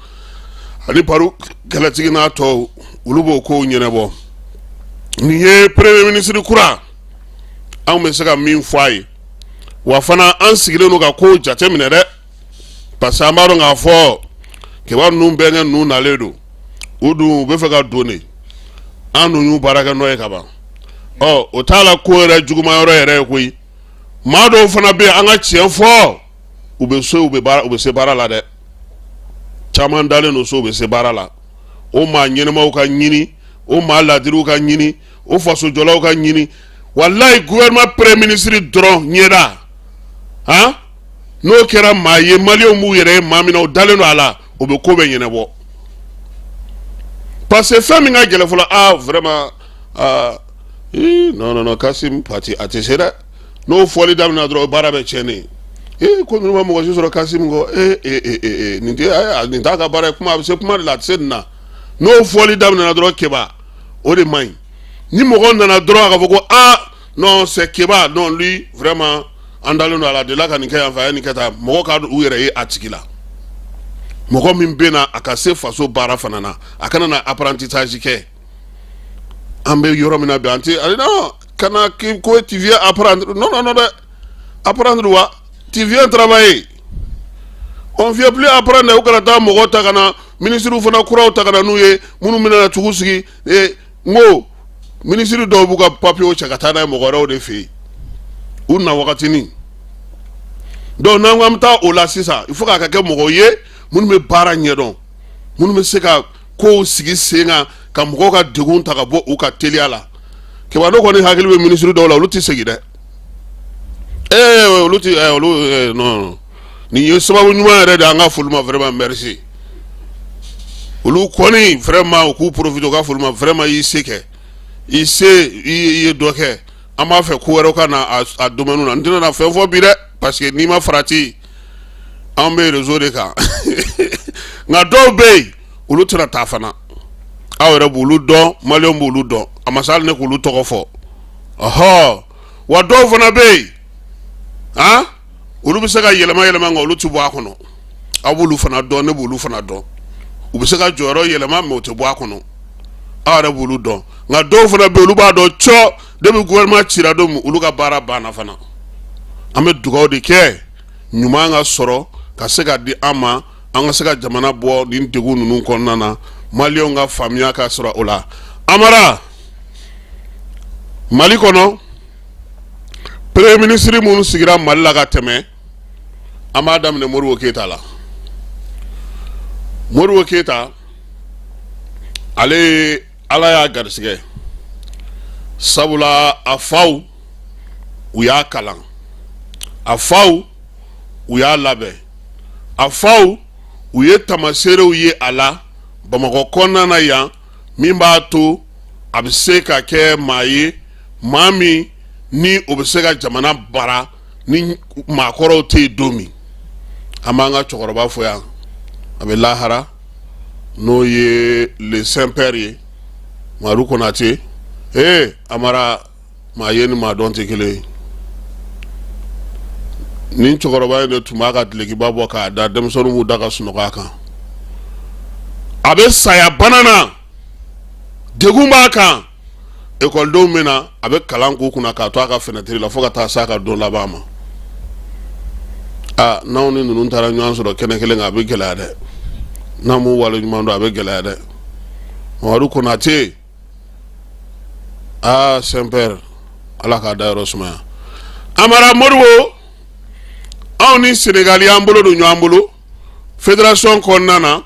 ani paru kɛlɛtigi n'a tɔw, olu b'o kow ɲɛnabɔ. Nin ye premier ministre kura, anw bɛ se ka min fɔ a ye. Wa fana an sigilen don ka kow jateminɛ dɛ, parce que an b'a dɔn k'a fɔ Keba ninnu bɛnkɛ ninnu nalen don, u dun u bɛ fɛ ka don de. An dun y'u baarakɛ nɔ ye ka ban. Ɔ, o t'a la ko yɛrɛ juguman yɔrɔ yɛrɛ ye koyi. Maa dɔw fana bɛ yen, an ka tiɲɛ fɔ, u bɛ so, u bɛ baara, u bɛ se baara la dɛ. Caman dalen don so, u bɛ se baara la. O maa ɲɛnɛmaw ka ɲini, o maa ladiriw ka ɲini, o fasojɔlaw ka ɲini. Walayi, gouvernement premier ministre dɔrɔn ɲɛda han, n'o kɛra maa ye, maliyɛnw b'u yɛrɛ ye maa min na, o dalen don a la, o bɛ ko bɛɛ ɲɛnabɔ. Parce que fɛn min ka gɛlɛn fɔlɔ, ah vraiment, ah non non non, Kasim Pati a tɛ se dɛ. N'o fɔli daminɛ dɔrɔn, baara bɛ tiɲɛ ne. Ee, ko ninnu ma mɔgɔ si sɔrɔ Kasim kɔ. Ee ee ee, nin tɛ, nin t'a ka baara ye. Kuma a bɛ se kuma de la, a tɛ se nin na. N'o fɔli daminɛna dɔrɔn, Keba, o de man ɲi. Ni mɔgɔ nana dɔrɔn, a ka fɔ ko ah non, c'est Keba, non, lui vraiment, an dalen don a la, a delila ka nin kɛ yan fɛ, a ye nin kɛ tan. Mɔgɔ ka u yɛrɛ ye a tigi la. Mɔgɔ min bɛ na, a ka se faso baara fana na, a kana na apprentissage kɛ. An bɛ yɔrɔ min na bi, an tɛ ayi, non, kana ko tu viens apprendre, non non non dɛ. Apprendre wa, tu viens travailler, on vient plus apprendre. U kana taa mɔgɔ ta ka na, minisiriw fana kuraw ta ka na n'u ye, minnu bɛna na tugu sigi. Ee, n ko minisiri dɔw b'u ka papiyew cɛ ka taa n'a ye mɔgɔ wɛrɛw de fɛ yen u na wagatinin. Donc n'an ko an bɛ taa o la sisan, il faut k'a ka kɛ mɔgɔw ye minnu bɛ baara ɲɛdɔn, minnu bɛ se ka kow sigi sen kan, ka mɔgɔw ka degun ta ka bɔ u ka teliya la. Keba, ne kɔni hakili bɛ minisiri dɔw la, olu tɛ segin dɛ. Ee, olu tɛ olu, non, nin ye sababu ɲuman yɛrɛ de an ka foli ma. Vraiment merci. Olu kɔni vraiment u k'u profiter u ka foli ma. Vraiment, i y'i se kɛ, i se i ye dɔ kɛ. An b'a fɛ ko wɛrɛw ka na a domaine na. N tɛna na fɛn fɔ bi dɛ, parce que n'i ma farati, an bɛ réseau de kan. Nka dɔw bɛ yen, olu tɛna taa fana. Aw yɛrɛ b'olu dɔn, maliyɛnw b'olu dɔn, a ma se hali ne k'olu tɔgɔ fɔ. Ɔhɔ, wa dɔw fana bɛ yen, han, olu bɛ se ka yɛlɛma yɛlɛma, nka olu tɛ bɔ a kɔnɔ. Aw b'olu fana dɔn, ne b'olu fana dɔn. U bɛ se ka jɔyɔrɔ yɛlɛma, mais u tɛ bɔ a kɔnɔ. Aw yɛrɛ b'olu dɔn. Nka dɔw fana bɛ yen, olu b'a dɔn cɔ, depuis gouvernement cira don min, olu ka baara banna fana. An bɛ dugawu de kɛ, ɲuman ka sɔrɔ ka se ka di an ma, an ka se ka jamana bɔ nin degun ninnu kɔnɔna na, maliyɛnw ka faamuya ka sɔrɔ o la. Amara, Mali kɔnɔ, premier ministre minnu sigira Mali la ka tɛmɛ, an b'a daminɛ Modibo Keyita la. Modibo Keyita, ale, Ala y'a garisɛgɛ, sabula a faw u y'a kalan, a faw u y'a labɛn, a faw u ye tamaseerew ye a la Bamakɔ kɔnɔna na yan, min b'a to a bɛ se ka kɛ maa ye, maa min ni o bɛ se ka jamana bara ni maakɔrɔw tɛ yen don min. An b'an ka cɛkɔrɔba fo yan, a bɛ lahara, n'o ye le saint père ye, Madu Konate. Ee Amara, maa ye ni maa dɔn tɛ kelen ye. Nin cɛkɔrɔba in de tun b'a ka dulokiba bɔ k'a da, denmisɛnninw b'u da ka sunɔgɔ a kan. A bɛ saya bana na, degun b'a kan, ekɔlidenw bɛ na, a bɛ kalan k'u kunna k'a to a ka fenɛtiri la fo ka taa s'a ka don laban ma. Aa, n'anw ni ninnu taara ɲɔgɔn sɔrɔ kɛnɛ kelen kan, a bɛ gɛlɛya dɛ. N'an m'u wale ɲuman dɔn, a bɛ gɛlɛya dɛ. Mamadu Konate, aa, saint père, Ala k'a dayɔrɔ sumaya. Amara, Modibo, anw ni Senegali y'an bolo don ɲɔgɔn bolo fédération kɔnɔna na,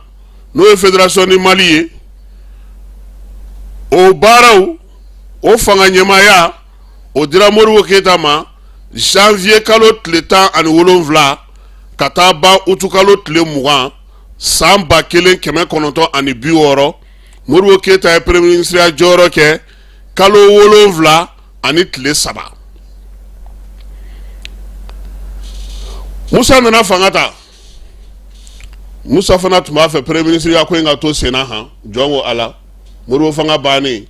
n'o ye fédération ni Mali ye. O baaraw, o fanga ɲɛmaaya, o dira Modibo Keyita ma janvier kalo tile 17 ka taa ban utu kalo tile 20 san 1960. Modibo Keyita ye premier ministre ya jɔyɔrɔ kɛ kalo 7 ani tile 3. Musa nana fanga ta. Musa fana tun b'a fɛ premier ministre ya ko in ka to senna. Han, jɔn ko Ala, Modibo fanga bannen,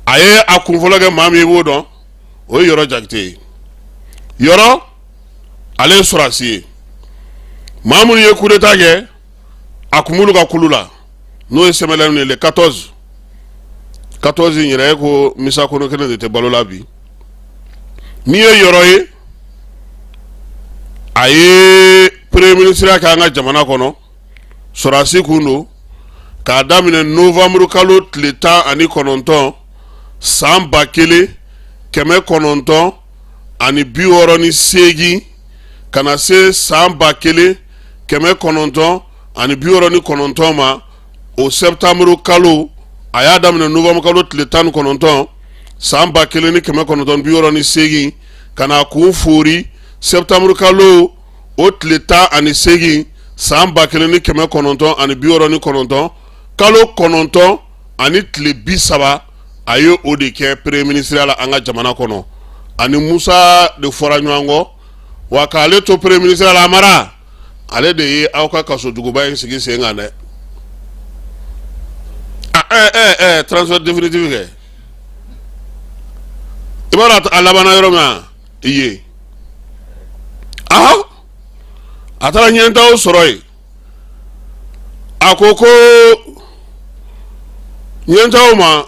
a ye a kunfɔlɔ kɛ maa min i b'o dɔn, o ye Yɔrɔ Jakite ye. Yɔrɔ, ale ye sɔrɔdasi ye. Maa minnu ye coup d'état kɛ, a kun b'olu ka kulu la, n'o ye CMLM ye, le 14 14 in yɛrɛ ye ko Misa Kono kelen de tɛ balo la bi. N'i ye Yɔrɔ ye, a ye premier ministre kɛ an ka jamana kɔnɔ, sɔrɔdasi kun don, k'a daminɛ novembre kalo tile 19 san 1968 ka na se san 1969 ma, o septembre kalo. A y'a daminɛ novembre kalo tile 19 san 1968 ka na kun foori septembre kalo o tile 18 san 1969, kalo 9 ani tile 30, a ye o de kɛ premier ministre la an ka jamana kɔnɔ. Ani Musa de fɔra ɲɔgɔn kɔ. Wa k'ale to premier ministre la, Amara, ale de ye aw ka kasoduguba in sigi sen kan dɛ. Transfert définitif kɛ, i b'a dɔn a labanna yɔrɔ min na i ye. Ahan, a taara ɲɛtaw sɔrɔ yen. A ko ko ɲɛtaw ma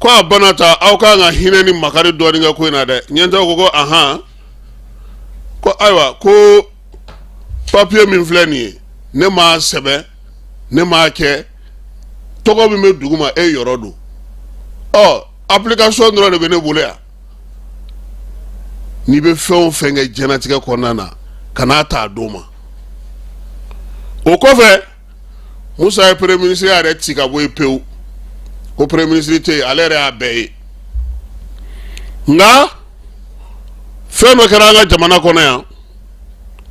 ko a bana ta, aw kan ka hinɛ ni makari dɔɔnin kɛ ko in na dɛ. Ɲɛtaw ko ko ahan, ko ayiwa, ko papiye min filɛ nin ye, ne m'a sɛbɛn, ne m'a kɛ, tɔgɔ min bɛ dugu ma, e yɔrɔ don. Ɔ, application dɔrɔn de bɛ ne bolo yan. N'i bɛ fɛn o fɛn kɛ diɲɛlatigɛ kɔnɔna na, kan'a ta a don ma. O kɔfɛ, Musa ye premier ministre yɛrɛ ci ka bɔ yen pewu, ko premier ministre tɛ yen, ale yɛrɛ y'a bɛɛ ye. Nka fɛn dɔ kɛra an ka jamana kɔnɔ yan,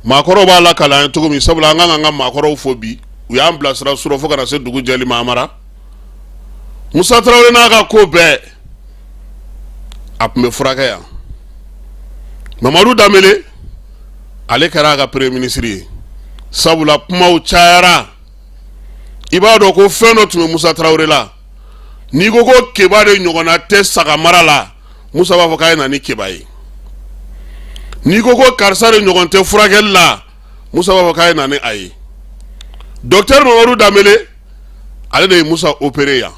maakɔrɔw b'a lakali an ye cogo min, sabula an kan k'an ka maakɔrɔw fo bi. U y'an bilasira surɔ fo ka na se dugu jɛli ma. Amara Musa Tarawele n'a ka ko bɛɛ, a tun bɛ furakɛ yan. Mamadu Danbele, ale kɛra a ka premier ministre ye, sabula kumaw cayara. I b'a dɔn ko fɛn dɔ tun bɛ Musa Tarawele la. N'i ko ko Keba de ɲɔgɔnna tɛ saga mara la, Musa b'a fɔ k'a ye na ni Keba ye. N'i ko ko karisa de ɲɔgɔn tɛ furakɛli la, Musa b'a fɔ k'a ye na ni a ye. Docteur Mamadu Danbele, ale de ye Musa opéré yan.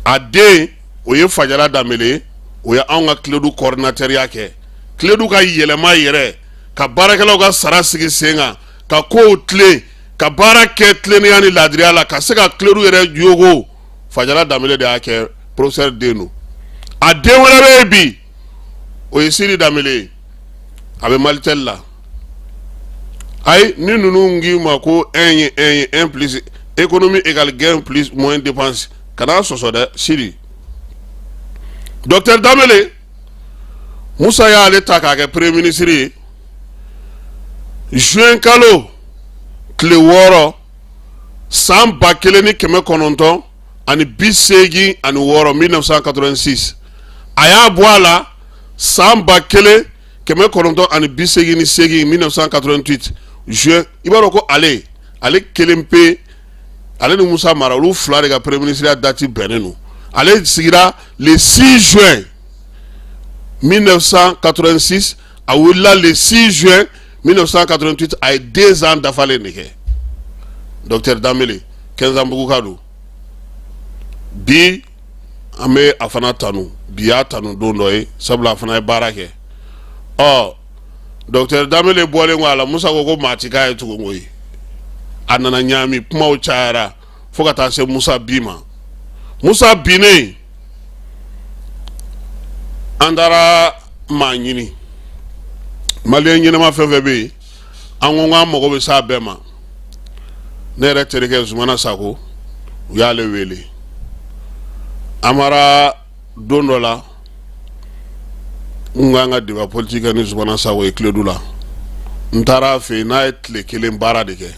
A den, o ye Fajala Danbele ye, o ye anw ka Kledu coordinateurya kɛ. Kledu ka yɛlɛma yɛrɛ, ka baarakɛlaw ka sara sigi sen kan, ka kow tilen, ka baara kɛ tilennenya ni laadiriya la, ka se ka Kledu yɛrɛ yogo, Fajala Danbele de y'a kɛ. Professeur den don. A den wɛrɛ bɛ yen bi, o ye Siri Danbele ye, a bɛ Malitel la. Ayi, ni ninnu k'i ma ko 1 ye 1 ye, 1 plus économie égale gain plus moins dépense, kana sɔsɔ dɛ. Siri docteur Danbele, Musa y'ale ta k'a kɛ premier ministre ye juin kalo tile 6, san 1986, 1986. A y'a bɔ a la san 1988, 1988 juin. I b'a dɔn ko ale kelen pe, ale ni Musa Mara, olu fila de ka premier ministre date bɛnnen don. Ale sigira le 6 juin 1986, a wulila le 6 juin 1988. A ye 2 ans dafalen de kɛ. Docteur Danbele, Kɛnzanbuguka don. Bi an bɛ a fana tanu, bi y'a tanu don dɔ ye, sabula a fana ye baara kɛ. Ɔ, docteur Danbele bɔlen kɔ a la, Musa ko ko maa ti k'a ye tugun koyi. A nana ɲaami, kumaw cayara fo ka taa se Musa bi ma. Musa binnen, an taara maa ɲini, maliyɛn ɲɛnama fɛn fɛn bɛ yen, an ko k'an mago bɛ s'a bɛɛ ma. Ne yɛrɛ terikɛ Zumana Sako, u y'ale wele. Amara, don dɔ la, n k'an ka débat politique kɛ ni Zumana Sako ye Kiledu la. N taara a fɛ yen, n'a ye tile kelen baara de kɛ.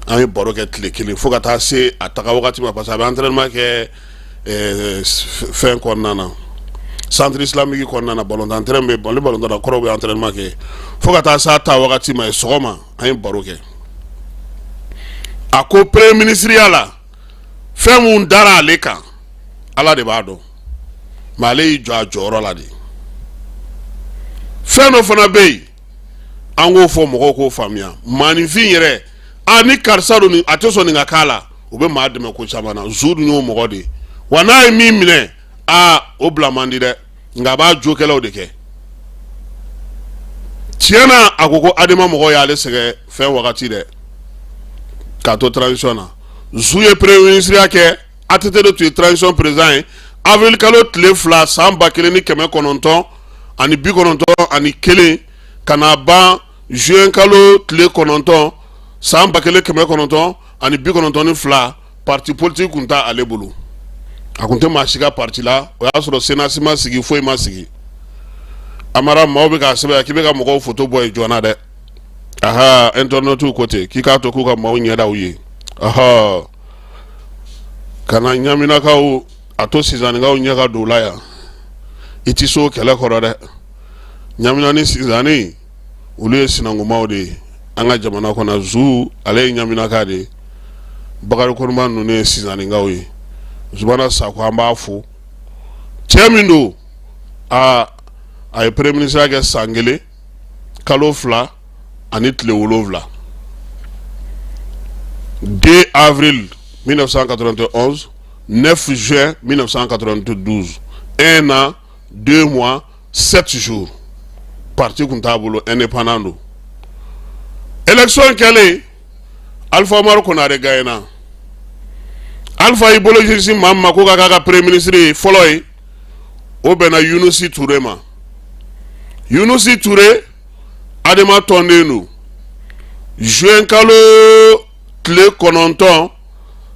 An ye baro kɛ tile kelen fo ka taa se a taga wagati ma, parce que a bɛ entraînement kɛ fɛn kɔnɔna na, centre islamique kɔnɔna na, balontan terrain bɛ yen, ni balontanna kɔrɔw bɛ entraînement kɛ, fo ka taa se a ta wagati ma. Sɔgɔma, an ye baro kɛ. A ko premier ministre la, fɛn mun dara ale kan, Ala de b'a dɔn, mais ale y'i jɔ a jɔyɔrɔ la de. Fɛn dɔ fana bɛ yen, an k'o fɔ mɔgɔw k'o faamuya. Maaninfin yɛrɛ, a ni karisa don, a tɛ sɔn nin ka k'a la, o bɛ maa dɛmɛ ko caman na. Zu dun y'o mɔgɔ de ye wa. N'a ye min minɛ, aa, o bila man di dɛ, nka a b'a jokɛlaw de kɛ. Tiɲɛ na, a ko ko Adema mɔgɔw y'ale sɛgɛn fɛn wagati dɛ, k'a to transition na. Zu ye premier ministre kɛ, ATT de tun ye transition président ye. Avril kalo tile 2, san 1991, ka na ban juin kalo tile 9, san 1992. Parti politique tun t'a ale bolo, a tun tɛ maa si ka parti la. O y'a sɔrɔ CNAS ma sigi, foyi ma sigi. Amara, maaw bɛ k'a sɛbɛn k'i bɛ ka mɔgɔw photo bɔ yen joona dɛ. Aha, internautes ko ten k'i k'a to k'u ka maaw ɲɛdaw ye. Aha, ka na Ɲaminakaw a to Sinzanikaw ɲɛ ka don u la yan. I ti se o kɛlɛ kɔrɔ dɛ. Ɲamina ni Sinzani, olu ye sinankunmaw de ye an ka jamana kɔnɔ. Zu, ale ye Ɲaminaka de ye. Bakari Koniba ninnu ye Sinzanikaw ye. Zumana Sako, an b'a fo. Cɛ min don, aa, a ye premier ministre kɛ san 1 kalo 2 ani tile 7, 2 avril 1991, 9 juin 1992, 1 an 2 mois 7 jours. Parti tun t'a bolo, indépendant don. Élection kɛlen, Alpha Umaru Konare gagnera. Alpha y'i bolo ɲɛsin maa min ma ko ka k'a ka premier ministre fɔlɔ ye, o bɛnna Yunusi Ture ma. Yunusi Ture, Adema tɔnden don. Juin kalo tile 9,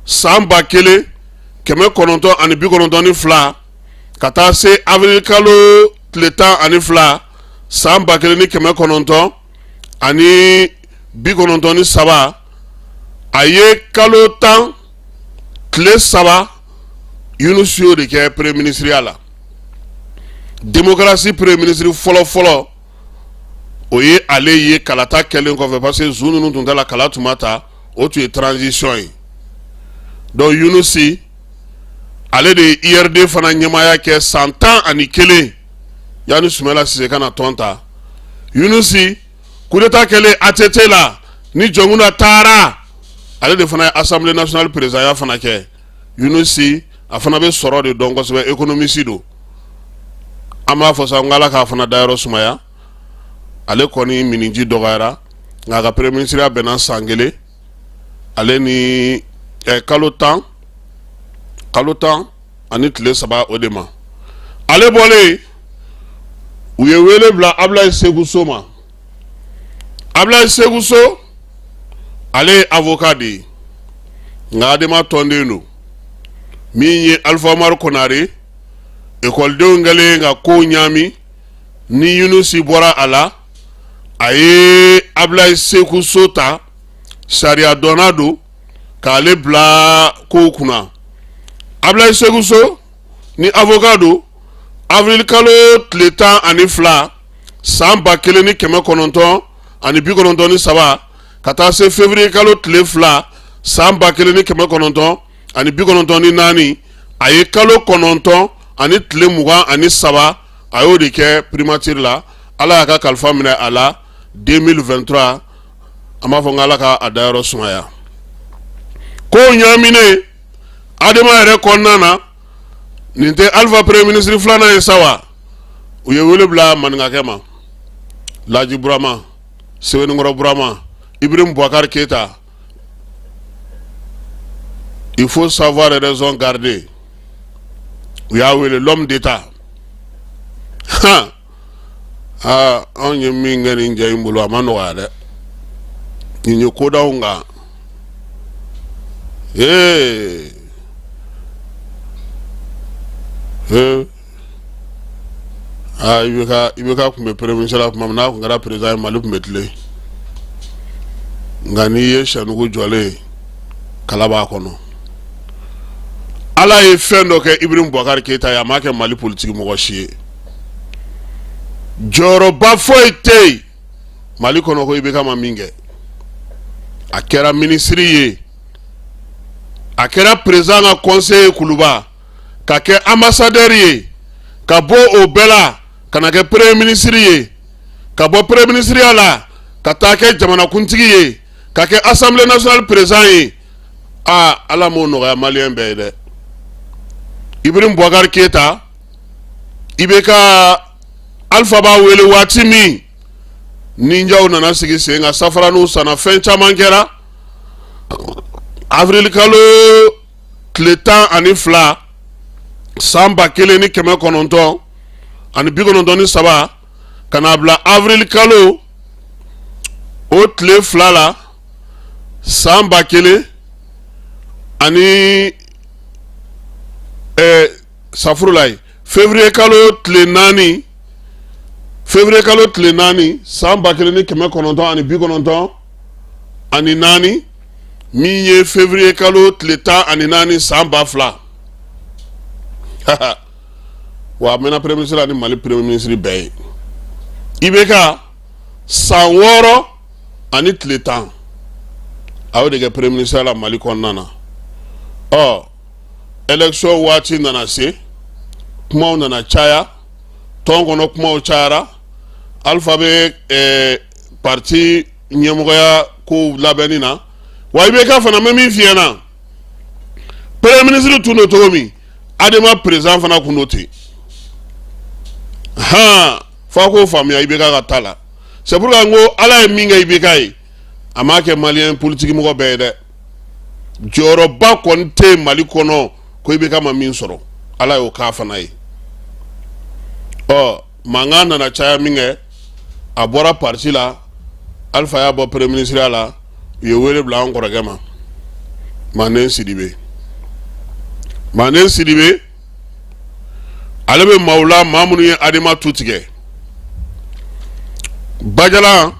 san 1992, ka taa se avril kalo tile 12, san 1993. A ye kalo 10 tile 3, Yunusi y'o de kɛ premier ministre la. Démocratie premier ministre fɔlɔ fɔlɔ, o ye ale ye kalata kɛlen kɔfɛ, parce que zu ninnu tun t'a la, kala tun ma ta, o tun ye transition ye. Donc Yunusi, ale de ye IRD fana ɲɛmaaya kɛ san 11 yanni Sumala Sise ka na tɔn ta. Yunusi, coup d'état kɛlen ATT la ni Jɔnkunda taara, ale de fana ye Assemblée nationale présidentya fana kɛ. Yunusi, a fana bɛ sɔrɔ de dɔn kosɛbɛ, économiste don. An b'a fɔ sa n ko Ala k'a fana dayɔrɔ sumaya. Ale kɔni miniji dɔgɔyara, nka a ka premier ministre bɛnna san 1 ale ni kalo 10, kalo 10 ani tile 3 o de ma. Ale bɔlen, u ye wele bila Abulayi Seku So ma. Abulayi Seku So, ale ye avocat de ye, nka Adema tɔnden don. Min ye Alifa Umaru Konare, ekɔlidenw kɛlen ka kow ɲaami ni Yunusi bɔra a la, a ye Abulayi Seku So ta, sariya dɔnna don, k'ale bila kow kunna. Abulayi Seku So ni avocat don, avril kalo tile 12 san 1993 ka taa se février kalo tile 2 san 1994, a ye kalo 9 ani tile 23, a y'o de kɛ primature la. Ala y'a ka kalifa minɛ a la 2023. An b'a fɔ n ko Ala ka a dayɔrɔ sumaya. Kow ɲaaminen Adema yɛrɛ kɔnɔna na, nin tɛ Alifa premier ministre filanan ye sa wa? U ye wele bila maninkakɛ ma, Laji Burama, Sɛbɛnnikɔrɔ Burama, Ibrahim Boubacar Keita. Il faut savoir raison garder. U y'a wele, l'homme d'État. Han, aa, anw ye min kɛ nin cɛ in bolo, a ma nɔgɔya dɛ. Nin ye ko d'anw kan. Ee ee, aa, IBK tun bɛ premier ministre la tuma min n'a tun kɛra président ye, Mali tun bɛ tilen. Nka n'i ye sɛnugu jɔlen ye, kala b'a kɔnɔ. Ala ye fɛn dɔ kɛ Ibrahim Boubacar Keita ye, a m'a kɛ Mali politiki mɔgɔ si ye. Jɔyɔrɔba foyi tɛ yen Mali kɔnɔ ko IBK ma min kɛ. A kɛra minisiri ye, a kɛra président ka conseiller Kuluba, ka kɛ ambassadeur ye, ka bɔ o bɛɛ la ka na kɛ premier ministre ye, ka bɔ premier ministre la ka taa kɛ jamanakuntigi ye, ka kɛ Assemblée nationale président ye. Aa, Ala m'o nɔgɔya maliyɛn bɛɛ ye dɛ. Ibrahim Boubacar Keita, IBK, Alpha b'a wele waati min, ninjaw nana sigi sen kan, safaraniw sanna, fɛn caman kɛra. Avril kalo tile 12 san 1993 ka n'a bila avril kalo o tile 2 la san 1000 ani safurula ye, février kalo tile 4, février kalo tile 4 san 1994, min ye février kalo tile 14 san 2000. Wa a mɛnna premier ministre la ni Mali premier ministre bɛɛ ye. IBK, san 6 ani tile 10, a y'o de kɛ premier ministre la Mali kɔnɔna na. Ɔ, élection waati nana se, kumaw nana caya tɔn kɔnɔ, kumaw cayara. Alpha bɛ parti ɲɛmɔgɔya kow labɛnni na. Wa IBK fana, bɛ min f'i ɲɛna, premier ministre tun don cogo min, Adema président fana tun don ten. Han, f'a k'o faamuya IBK ka ta la. C'est pourquoi n ko Ala ye min kɛ IBK ye, a m'a kɛ maliyɛn politique mɔgɔ bɛɛ ye dɛ. Jɔyɔrɔba kɔni tɛ yen Mali kɔnɔ ko IBK ma min sɔrɔ, Ala y'o k'a fana ye. Ɔ, mankan nana caya min kɛ, a bɔra parti la, Alpha y'a bɔ premier ministre la, u ye wele bila an kɔrɔkɛ ma, Manden Sidibe. Manden Sidibe, ale bɛ maaw la, maa minnu ye Adema tu tigɛ. Bajalan,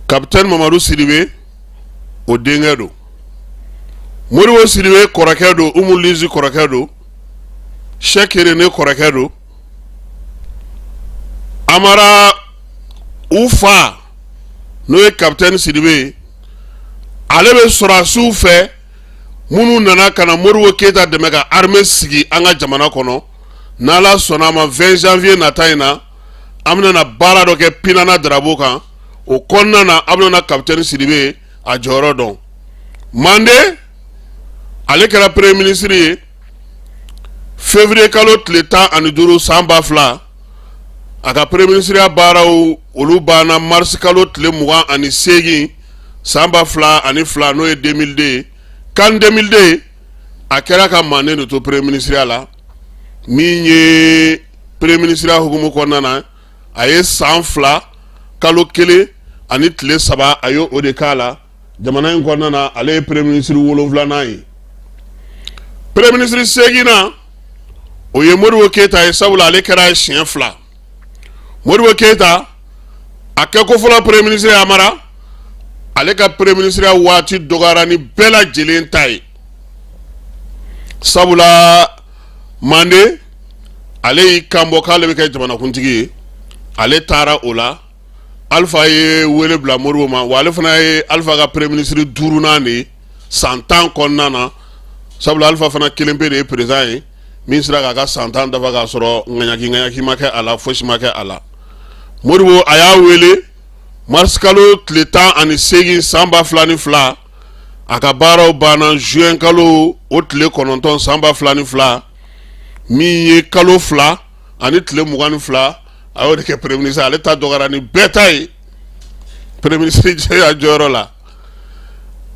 capitaine Mamadu Sidibe. o denkɛ don. Modibo Sidibe kɔrɔkɛ don, Umu Lizi kɔrɔkɛ don, Sɛki Irene kɔrɔkɛ don. Amara, u fa n'o ye kapitɛni Sidibe ye, ale bɛ sɔrɔdasiw fɛ minnu nana ka na Modibo Keyita dɛmɛ ka armée sigi an ka jamana kɔnɔ. N'Ala sɔnna a ma, 20 janvier nata in na, an bɛna na baara dɔ kɛ Pinana Darabo kan. O kɔnɔna na, an bɛna na kapitɛni Sidibe a jɔyɔrɔ dɔn. Mande, ale kɛra premier ministre ye février kalo tile 15 san 2000. A ka premier ministre baaraw, olu banna mars kalo tile 28 san 2002, n'o ye 2002 ye. CAN 2002, a kɛra ka Mande de to premier ministre la. Min ye premier ministre hukumu kɔnɔna na, a ye san 2 kalo 1 ani tile 3, a ye o de k'a la jamana in kɔnɔna na. Ale ye premier ministre wolonfilanan ye. Premier ministre seeginnan, o ye Modibo Keyita ye, sabula ale kɛra siɲɛ 2. Modibo Keyita, a kɛ ko fɔlɔ premier ministre, Amara, ale ka premier ministre waati dɔgɔyara ni bɛɛ lajɛlen ta ye, sabula Mande, ale y'i kanbɔ k'ale bɛ kɛ jamanakuntigi ye. Ale taara o la, Alifa ye wele bila Modibo ma. Wa ale fana ye Alifa ka premier ministre duurunan de ye san 10 kɔnɔna na, sabula Alifa fana kelen pe de ye président ye min sera k'a ka san 10 dafa k'a sɔrɔ ŋaɲaki ŋaɲaki ma kɛ a la, fosi ma kɛ a la. Modibo, a y'a wele mars kalo tile 18 san 2002. A ka baaraw banna juin kalo o tile 9 san 2002. Min ye kalo 2 ani tile 22, a y'o de kɛ premier ministre. Ale ta dɔgɔyara ni bɛɛ ta ye premier ministre ya jɔyɔrɔ la.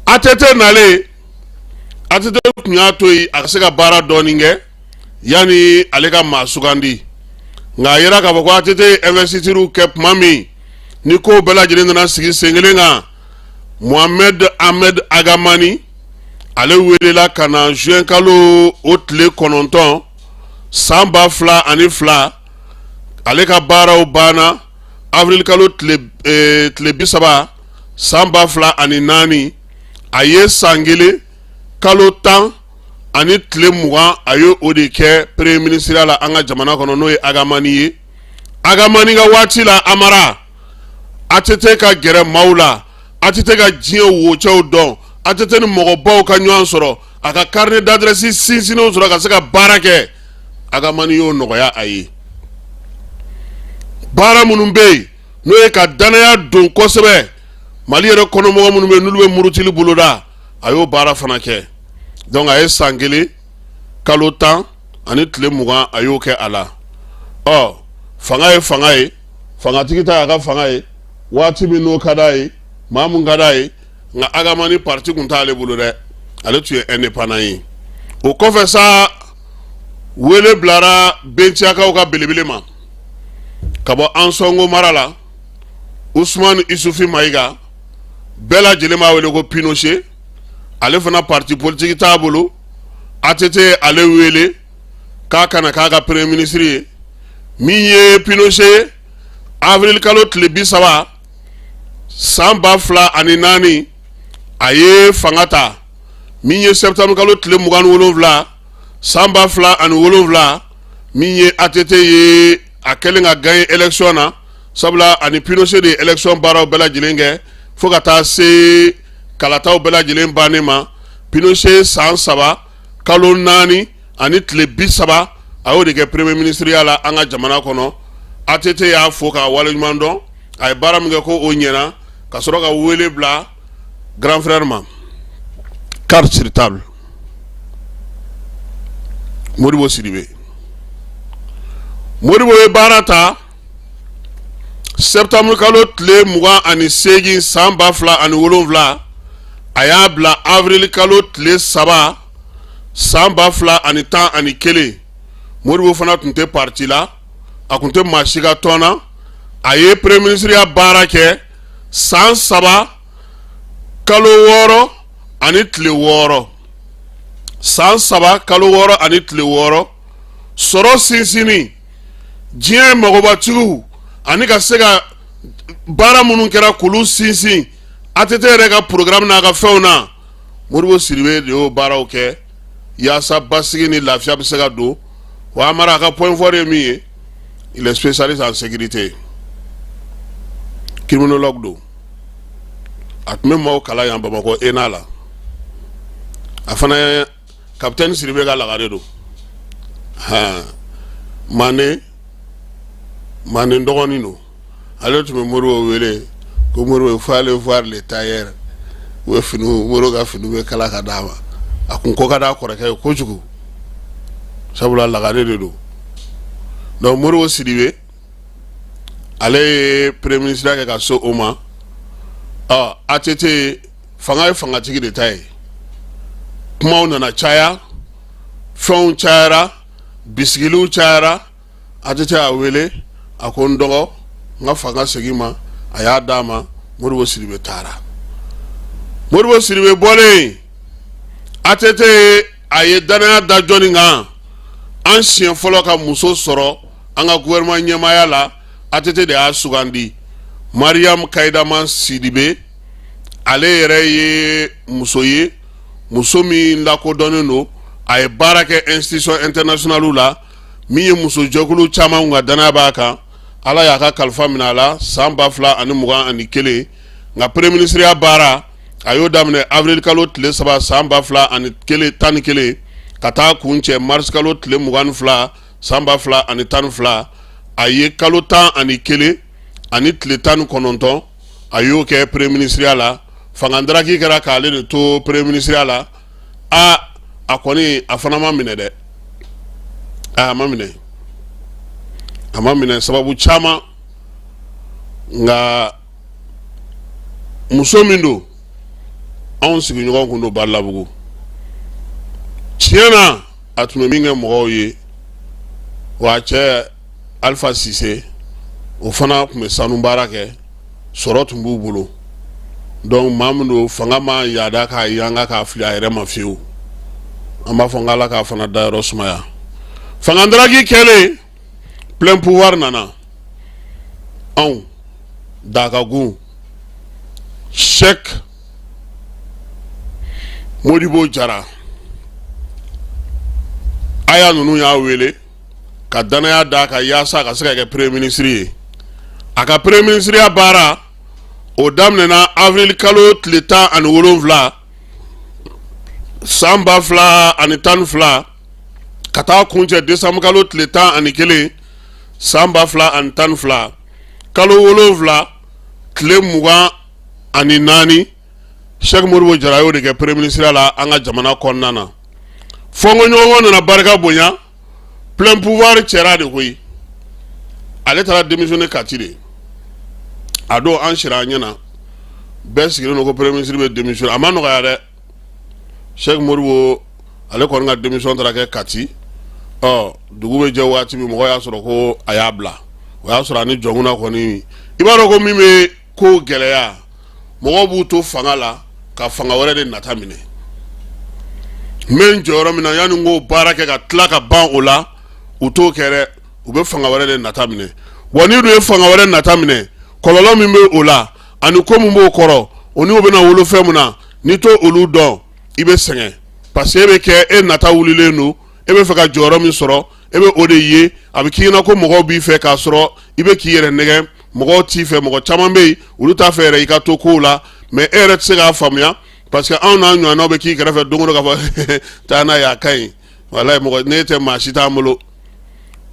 ATT nalen, ATT tun y'a to yen a ka se ka baara dɔɔnin kɛ yanni ale ka maa sugandi. Nka a yera k'a fɔ ko ATT ye investiture kɛ tuma min ni kow bɛɛ lajɛlen nana sigi sen kelen kan, Mohamed Ahmed Agamani, ale welela ka na juin kalo o tile 9 san 2002. Ale ka baaraw banna avril kalo tile 30 san 2004. A ye san 1 kalo 10 ani tile 20, a ye o de kɛ premier ministre la an ka jamana kɔnɔ, n'o ye Agamani ye. Agamani ka waati la, Amara, ATT ka gɛrɛ maaw la, ATT ka diɲɛ wocɛw dɔn, ATT ni mɔgɔbaw ka ɲɔgɔn sɔrɔ, a ka carnet d'adresse sinsinnenw sɔrɔ ka se ka baara kɛ, Agamani y'o nɔgɔya a ye. Baara minnu bɛ yen, n'o ye ka danaya don kosɛbɛ Mali yɛrɛ kɔnɔmɔgɔ minnu bɛ yen n'olu bɛ murutili boloda, a y'o baara fana kɛ. Donc a ye san 1 kalo 10 ani tile 20, a y'o kɛ a la. Ɔ, fanga ye fanga ye, fangatigi ta y'a ka fanga ye waati min n'o ka d'a ye, maa mun ka d'a ye. Nka Agamani, parti tun t'ale bolo dɛ, ale tun ye indépendant ye. O kɔfɛ sa, wele bilara Bentiyakaw ka belebele ma ka bɔ Ansɔngo mara la, Usumani Isufi Mayiga, bɛɛ lajɛlen b'a wele ko Pinochet. Ale fana, parti politique t'a bolo. ATT ale wele k'a ka na k'a ka premier ministre ye. Min ye Pinochet, avril kalo tile 30 san 2004, a ye fanga ta. Min ye septembre kalo tile 27 san 2007, min ye ATT ye, a kɛlen ka gagner élection na, sabula ani Pinochet de ye élection baaraw bɛɛ lajɛlen kɛ fo ka taa se kalataw bɛɛ lajɛlen bannen ma. Pinochet, san 3 kalo 4 ani tile 30, a y'o de kɛ premier ministre ya la an ka jamana kɔnɔ. ATT y'a fo k'a waleɲuman dɔn, a ye baara min kɛ ko o ɲɛna, ka sɔrɔ ka wele bila grand frère ma. Carte sur table, Modibo Sidibe. Modibo ye baara ta septembre kalo tile 28 san 2007, a y'a bila avril kalo tile 3 san 2011. Modibo fana tun tɛ parti la, a tun tɛ maa si ka tɔn na. A ye premier ministre ya baara kɛ san 3 kalo 6 ani tile 6, san 3 kalo 6 ani tile 6. Sɔrɔ sinsinni, diɲɛ magobatigiw, ani ka se ka baara minnu kɛra k'olu sinsin, ATT yɛrɛ ka programme n'a ka fɛnw na, Modibo Sidibe de y'o baaraw kɛ yaasa basigi ni lafiya bɛ se ka don. Wa Amara, a ka point fort ye min ye, il est spécialiste en sécurité, criminologue don. A tun bɛ maaw kalan yan Bamakɔ ENA la. A fana ye capitaine Sidibe ka lagare don. Hɔn, manden manden dɔgɔnin don. Ale tun bɛ Modibo wele ko Modibo, il faut aller voir le tailleur. U bɛ finiw, Modibo ka finiw bɛ kala ka d'a ma. A kun ko ka d'a kɔrɔkɛ ye kojugu, sabula lagare de don. Donc Modibo Sidibe, ale ye premier ministre kɛ ka se o ma. Ɔ, ATT fanga ye fangatigi de ta ye. Kumaw nana caya, fɛnw cayara, bisigiliw cayara. ATT y'a wele, a ko n dɔgɔ, n ka fanga segin ma. A y'a d'a ma. Modibo Sidibe taara. Modibo Sidibe bɔlen, ATT a ye danaya da jɔnni kan? An siɲɛ fɔlɔ ka muso sɔrɔ an ka gouvernement ɲɛmaaya la, ATT de y'a sugandi, Mariam Kayidama Sidibe. Ale yɛrɛ ye muso ye, muso min lakodɔnnen don. A ye baara kɛ institution internationale la, min ye musojɛkulu caman ka danaya b'a kan. Ala y'a ka kalifa minɛ a la san 2021. Nka premier ministre baara, a y'o daminɛ avril kalo tile 3 san 2011 ka taa kuncɛ mars kalo tile 22 san 2012. A ye kalo 11 ani tile 19, a y'o kɛ premier ministre la. Fanga daraki kɛra k'ale de to premier ministre la. Aa, a kɔni a fana ma minɛ dɛ. A ma minɛ, a ma minɛ sababu caman. Nka muso min don, anw sigiɲɔgɔn kun don Balabugu. Tiɲɛ na, a tun bɛ min kɛ mɔgɔw ye, wa cɛ Alpha Sise, o fana tun bɛ sanu baara kɛ, sɔrɔ tun b'u bolo. Donc maa min don, fanga ma yaada k'a yanga k'a fili a yɛrɛ ma fiyewu. An b'a fɔ n k'Ala k'a fana dayɔrɔ sumaya. Fanga daraki kɛlen, plein pouvoir nana. Anw Dakagun, Cheikh Modibo Jara, aya ninnu y'a wele ka danaya d'a kan yaasa ka se ka kɛ premier ministre ye. A ka premier ministre baara, o daminɛna avril kalo tile 17 san 2012 ka taa kuncɛ décembre kalo tile 11 san 2012. Kalo 7 tile 24, Cheikh Modibo Jara y'o de kɛ premier ministre la an ka jamana kɔnɔna na. Fɔnkɔɲɔgɔnkɔ nana barika bonya, plein pouvoir cɛra de koyi. Ale taara démissionner Kati de. A don, an sira an ɲɛna, bɛɛ sigilen don ko premier ministre bɛ démissionner. A ma nɔgɔya dɛ. Cheikh Modibo, ale kɔni ka démission taara kɛ Kati. Ɔ, dugu bɛ jɛ waati min, mɔgɔ y'a sɔrɔ ko a y'a bila. O y'a sɔrɔ a ni Jɔnkunda kɔni, i b'a dɔn ko min bɛ ko gɛlɛya, mɔgɔw b'u to fanga la ka fanga wɛrɛ de nata minɛ. N bɛ n jɔyɔrɔ min na, yanni n k'o baara kɛ ka tila ka ban o la, u t'o kɛ dɛ. U bɛ fanga wɛrɛ de nata minɛ. Wa n'i dun ye fanga wɛrɛ nata minɛ, kɔlɔlɔ min bɛ o la ani ko min b'o kɔrɔ, o n'o bɛna wolo fɛn min na, n'i t'o olu dɔn, i bɛ sɛgɛn, parce que e bɛ kɛ e nata wulilen don. E bɛ fɛ ka jɔyɔrɔ min sɔrɔ, e bɛ o de ye. A bɛ k'i ɲɛna ko mɔgɔw b'i fɛ, k'a sɔrɔ i bɛ k'i yɛrɛ nɛgɛn. Mɔgɔw t'i fɛ. Mɔgɔ caman bɛ yen, olu t'a fɛ yɛrɛ i ka to kow la, mais e yɛrɛ tɛ se k'a faamuya, parce que anw n'a ɲɔgɔnnaw bɛ k'i kɛrɛfɛ don o don k'a fɔ taa n'a ye, a ka ɲi. Walayi, mɔgɔ n'e tɛ, maa si t'an bolo.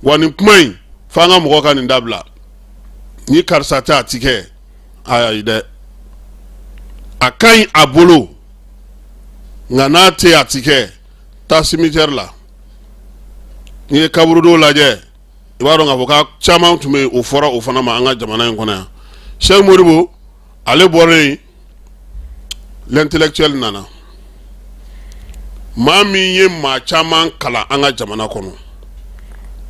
Wa nin kuma in, f'an ka mɔgɔ ka nin dabila. Ni karisa tɛ, a ti kɛ. Ayi dɛ, a ka ɲi a bolo, nka n'a tɛ, a ti kɛ. Taa cimetière la, n'i ye kaburudo lajɛ, i b'a dɔn k'a fɔ k'a caman tun bɛ yen. O fɔra o fana ma an ka jamana in kɔnɔ yan. Cheikh Modibo, ale bɔra yen, l'intellectuel nana, maa min ye maa caman kalan an ka jamana kɔnɔ,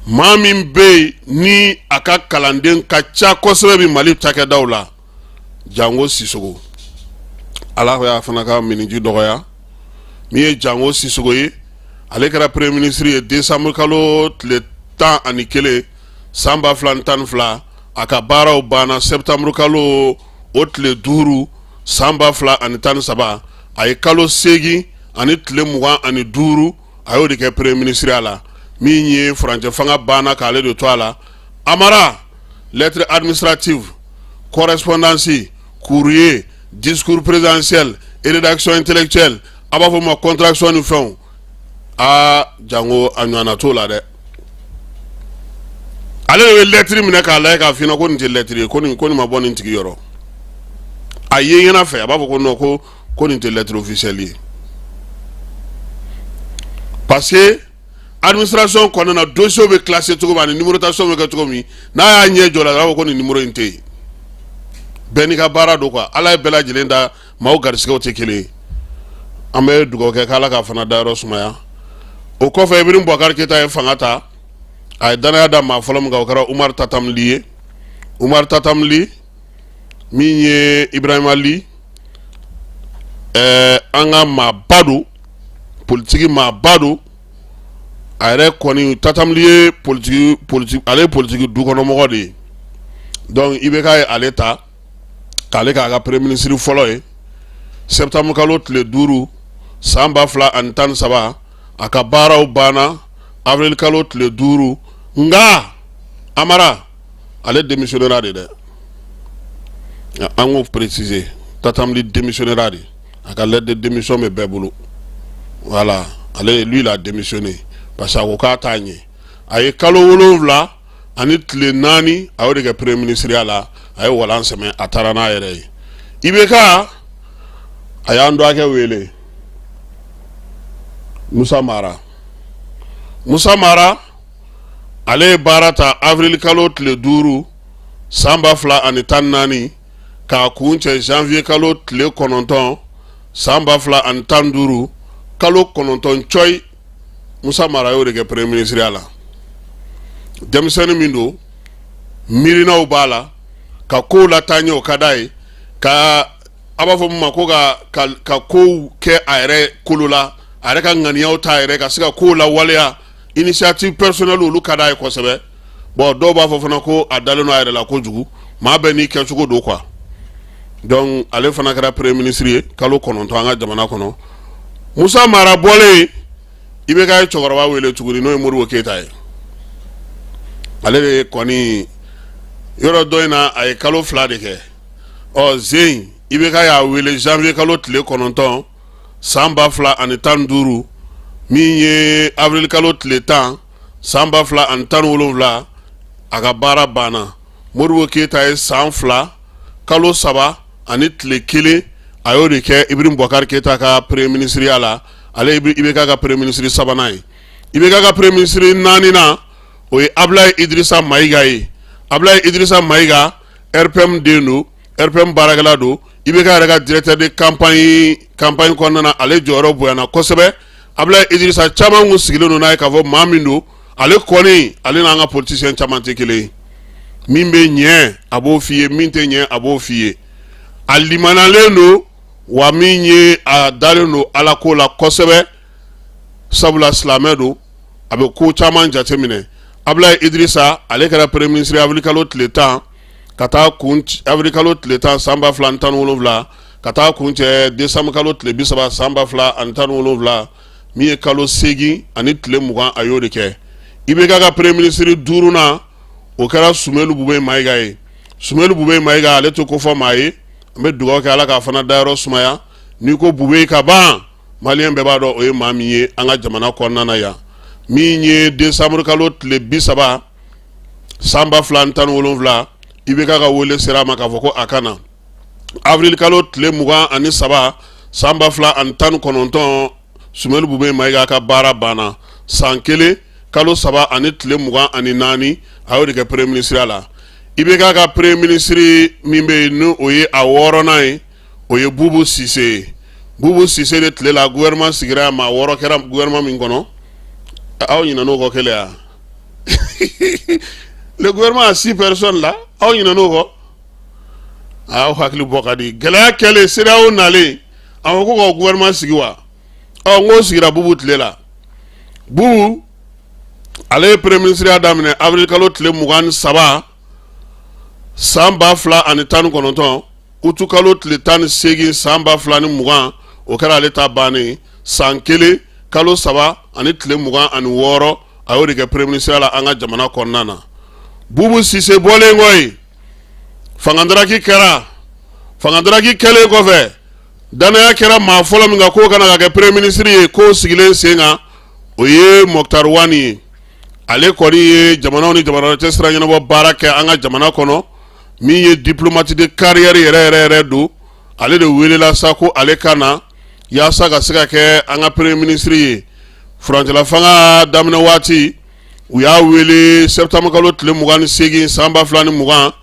maa min bɛ yen ni a ka kalanden ka ca kosɛbɛ bi Mali cakɛdaw la, Jango Sisogo. Ala y'a fana ka miniji dɔgɔya. Min ye Jango Sisogo ye, ale kɛra premier ministre ye décembre kalo tile 11 san 2012. A ka baaraw banna septembre kalo o tile 5. san 2013, a ye kalo 8 ani tile 25, a y'o de kɛ premier ministre la. Min ye furancɛ fanga banna k'ale de to a la. Amara, lettre administrative, correspondance, courrier, discours présidentiel et rédaction intellectuelle, a b'a fɔ ma contraction ni fɛnw, aa jango a ɲɔgɔnna t'o la dɛ. Ale de bɛ lɛtiri minɛ k'a lajɛ k'a f'i ɲɛna ko nin tɛ lɛtiri ye, ko nin ma bɔ nin tigi yɔrɔ. A ye ɲɛna fɛ, a b'a fɔ ko non, ko nin tɛ lettre officielle ye, parce que administration kɔnɔna na, dossier bɛ classé cogo min ani numérotation bɛ kɛ cogo min, n'a y'a ɲɛ jɔ la, a b'a fɔ ko nin numéro in tɛ yen. Bɛɛ n'i ka baara don quoi. Ala ye bɛɛ lajɛlen da, maaw garisigɛw tɛ kelen ye. An bɛ dugawu kɛ k'Ala ka fana dayɔrɔ sumaya. O kɔfɛ, Ibrahim Boubacar Keita ye fanga ta. A ye danaya da maa fɔlɔ min kan, o kɛra Umar Tatam Ly ye. Umar Tatam Ly min ye Ibrahima Ly, an ka maaba don, politiki maaba don. A yɛrɛ kɔni, Tatam Ly ye politiki politiki ale ye politiki dukɔnɔmɔgɔ de ye. Donc IBK ye ale ta k'ale k'a ka premier ministre fɔlɔ ye septembre kalo tile 5 san 2013. A ka baaraw banna avril kalo tile 5. Nka Amara, ale démissionnera de dɛ. An k'o préciser, Tatam Ly démissionnera de. A ka lettre de démission bɛ bɛɛ bolo. Voilà, ale, lui, il a démissionné parce que a ko k'a t'a ɲɛ. A ye kalo 7 ani tile 4, a y'o de kɛ premier ministre la. A ye walan sɛmɛ, a taara n'a yɛrɛ ye. IBK a y'an dɔgɔkɛ wele, Musa Mara. Musa Mara, ale ye baara ta avril kalo tile 5 san 2014 k'a kuncɛ janvier kalo tile 9 san 2015. Kalo 9 cɔyi, Musa Mara y'o de kɛ premier ministre la. Denmisɛnnin min don, miirinaw b'a la ka kow lataa ɲɛ, o ka d'a ye ka a b'a fɔ min ma ko ka kow kɛ a yɛrɛ kolo la, a yɛrɛ ka ŋaniyaw ta yɛrɛ ka se ka kow lawaleya, initiative personnelle, olu ka d'a ye kosɛbɛ. Bon, dɔw b'a fɔ fana ko a dalen don a yɛrɛ la kojugu. Maa bɛɛ n'i kɛcogo don quoi. Donc ale fana kɛra premier ministre ye kalo 9 an ka jamana kɔnɔ. Musa Mara bɔlen, IBK ye cɛkɔrɔba wele tuguni, n'o ye Modibo Keyita ye. Ale de kɔni yɔrɔ dɔ in na, a ye kalo 2 de kɛ. Ɔ zen, IBK y'a wele janvier kalo tile 9 san 2015. Min ye avril kalo tile 10 san 2017, a ka baara banna. Modibo Keyita ye san 2 kalo 3 ani tile 1, a y'o de kɛ Ibrahim Boubacar Keyita ka premier ministre la. Ale IBK ka premier ministre sabanan ye. IBK ka premier ministre naaninan, o ye Ablaye Idrissa Mayiga ye. Ablaye Idrissa Mayiga, RPM den don, RPM baarakɛla don. IBK yɛrɛ ka directeur de campagne, campagne kɔnɔna na, ale jɔyɔrɔ bonyana kosɛbɛ. Ablaye Idrissa, caman kun sigilen don n'a ye k'a fɔ maa min don, ale kɔni, ale n'an ka politicien caman tɛ kelen ye. Min bɛ ɲɛ, a b'o f'i ye, min tɛ ɲɛ, a b'o f'i ye. A limanalen don wa, min ye a dalen don Ala ko la kosɛbɛ, sabula silamɛ don, a bɛ ko caman jateminɛ. Ablaye Idrissa, ale kɛra premier ministre avril kalo tile 10 ka taa kun avril kalo tile 10 san 2017 ka taa kuncɛ décembre kalo tile 30 san 2017, min ye kalo 8 ani tile 20, a y'o de kɛ. IBK ka premier ministre duurunan, o kɛra Sumelu Bube Mayiga ye. Sumelu Bube Mayiga, ale tɛ ko fɔ maa ye. An bɛ dugawu kɛ, Ala k'a fana dayɔrɔ sumaya. N'i ko Bube ka ban, maliyɛn bɛɛ b'a dɔn o ye maa min ye an ka jamana kɔnɔna na yan. Min ye décembre kalo tile 30 san 2017, IBK ka wele sera a ma k'a fɔ ko a ka na. Avril kalo tile 23 san 2019, Sumelu Bube Mayiga ka baara banna. San 1 kalo 3 ani tile 24, a y'o de kɛ premier ministre la. IBK ka premier ministre min bɛ yen, ni o ye a wɔɔrɔnan ye, o ye Bubu Sise ye. Bubu Sise de tile la, gouvernement sigira, maa wɔɔrɔ kɛra gouvernement min kɔnɔ. Aw ɲinɛn'o kɔ kelen ya? Le gouvernement a six personnes là. Aw ɲinɛn'o kɔ? Aw hakili bɔ ka di. Gɛlɛya kɛlen, CEDEAO nalen, a ko ko ka gouvernement sigi wa. Ɔ n k'o sigira Bubu tile la. Bubu, ale ye premier ministre ya daminɛ avril kalo tile 23 san 2019. Utukalo tile 18 san 2020, o kɛra ale ta bannen. San 1 kalo 3 ani tile 26, a y'o de kɛ premier ministre la an ka jamana kɔnɔna na. Bubu Sise bɔlen kɔ yen, fangadaraki kɛra. Fangadaraki kɛlen kɔfɛ, danaya kɛra maa fɔlɔ min kan k'o ka na ka kɛ premier ministre ye, k'o sigilen sen kan, o ye Moctar Ouane ye. Ale kɔni ye jamanaw ni jamana wɛrɛ cɛ sira ɲɛnabɔ baara kɛ an ka jamana kɔnɔ, min ye diplomate de carrière yɛrɛ yɛrɛ yɛrɛ don. Ale de welela sa ko ale ka na yaasa ka se ka kɛ an ka premier ministre ye. Furancɛla fanga daminɛ waati, u y'a wele septembre kalo tile 28 san 2020,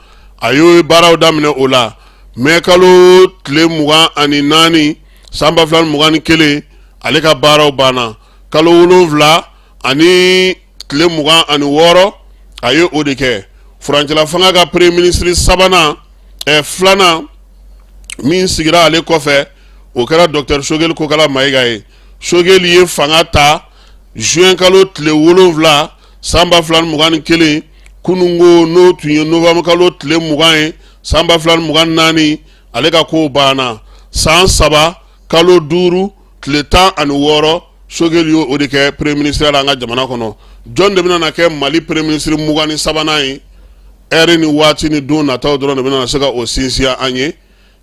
a y'o baaraw daminɛ o la. Mɛ kalo tile 24 san 2021, ale ka baaraw banna. Kalo 7 ani tile 26, a ye o de kɛ. Furancɛla fanga ka premier ministre sabanan, filanan min sigira ale kɔfɛ, o kɛra docteur Choguel Kokala Mayiga ye. Choguel ye fanga ta juin kalo tile 7 san 2021. Kununko, n'o tun ye novembre kalo tile 20 ye san 2024, ale ka kow banna. San 3 kalo 5 tile 16, Choguel y'o o de kɛ premier ministre la an ka jamana kɔnɔ. Jɔn de bɛna na kɛ Mali premier ministre 23nan ye? Ɛri ni waati ni don nataw dɔrɔn de bɛna se ka o sinsinya an ye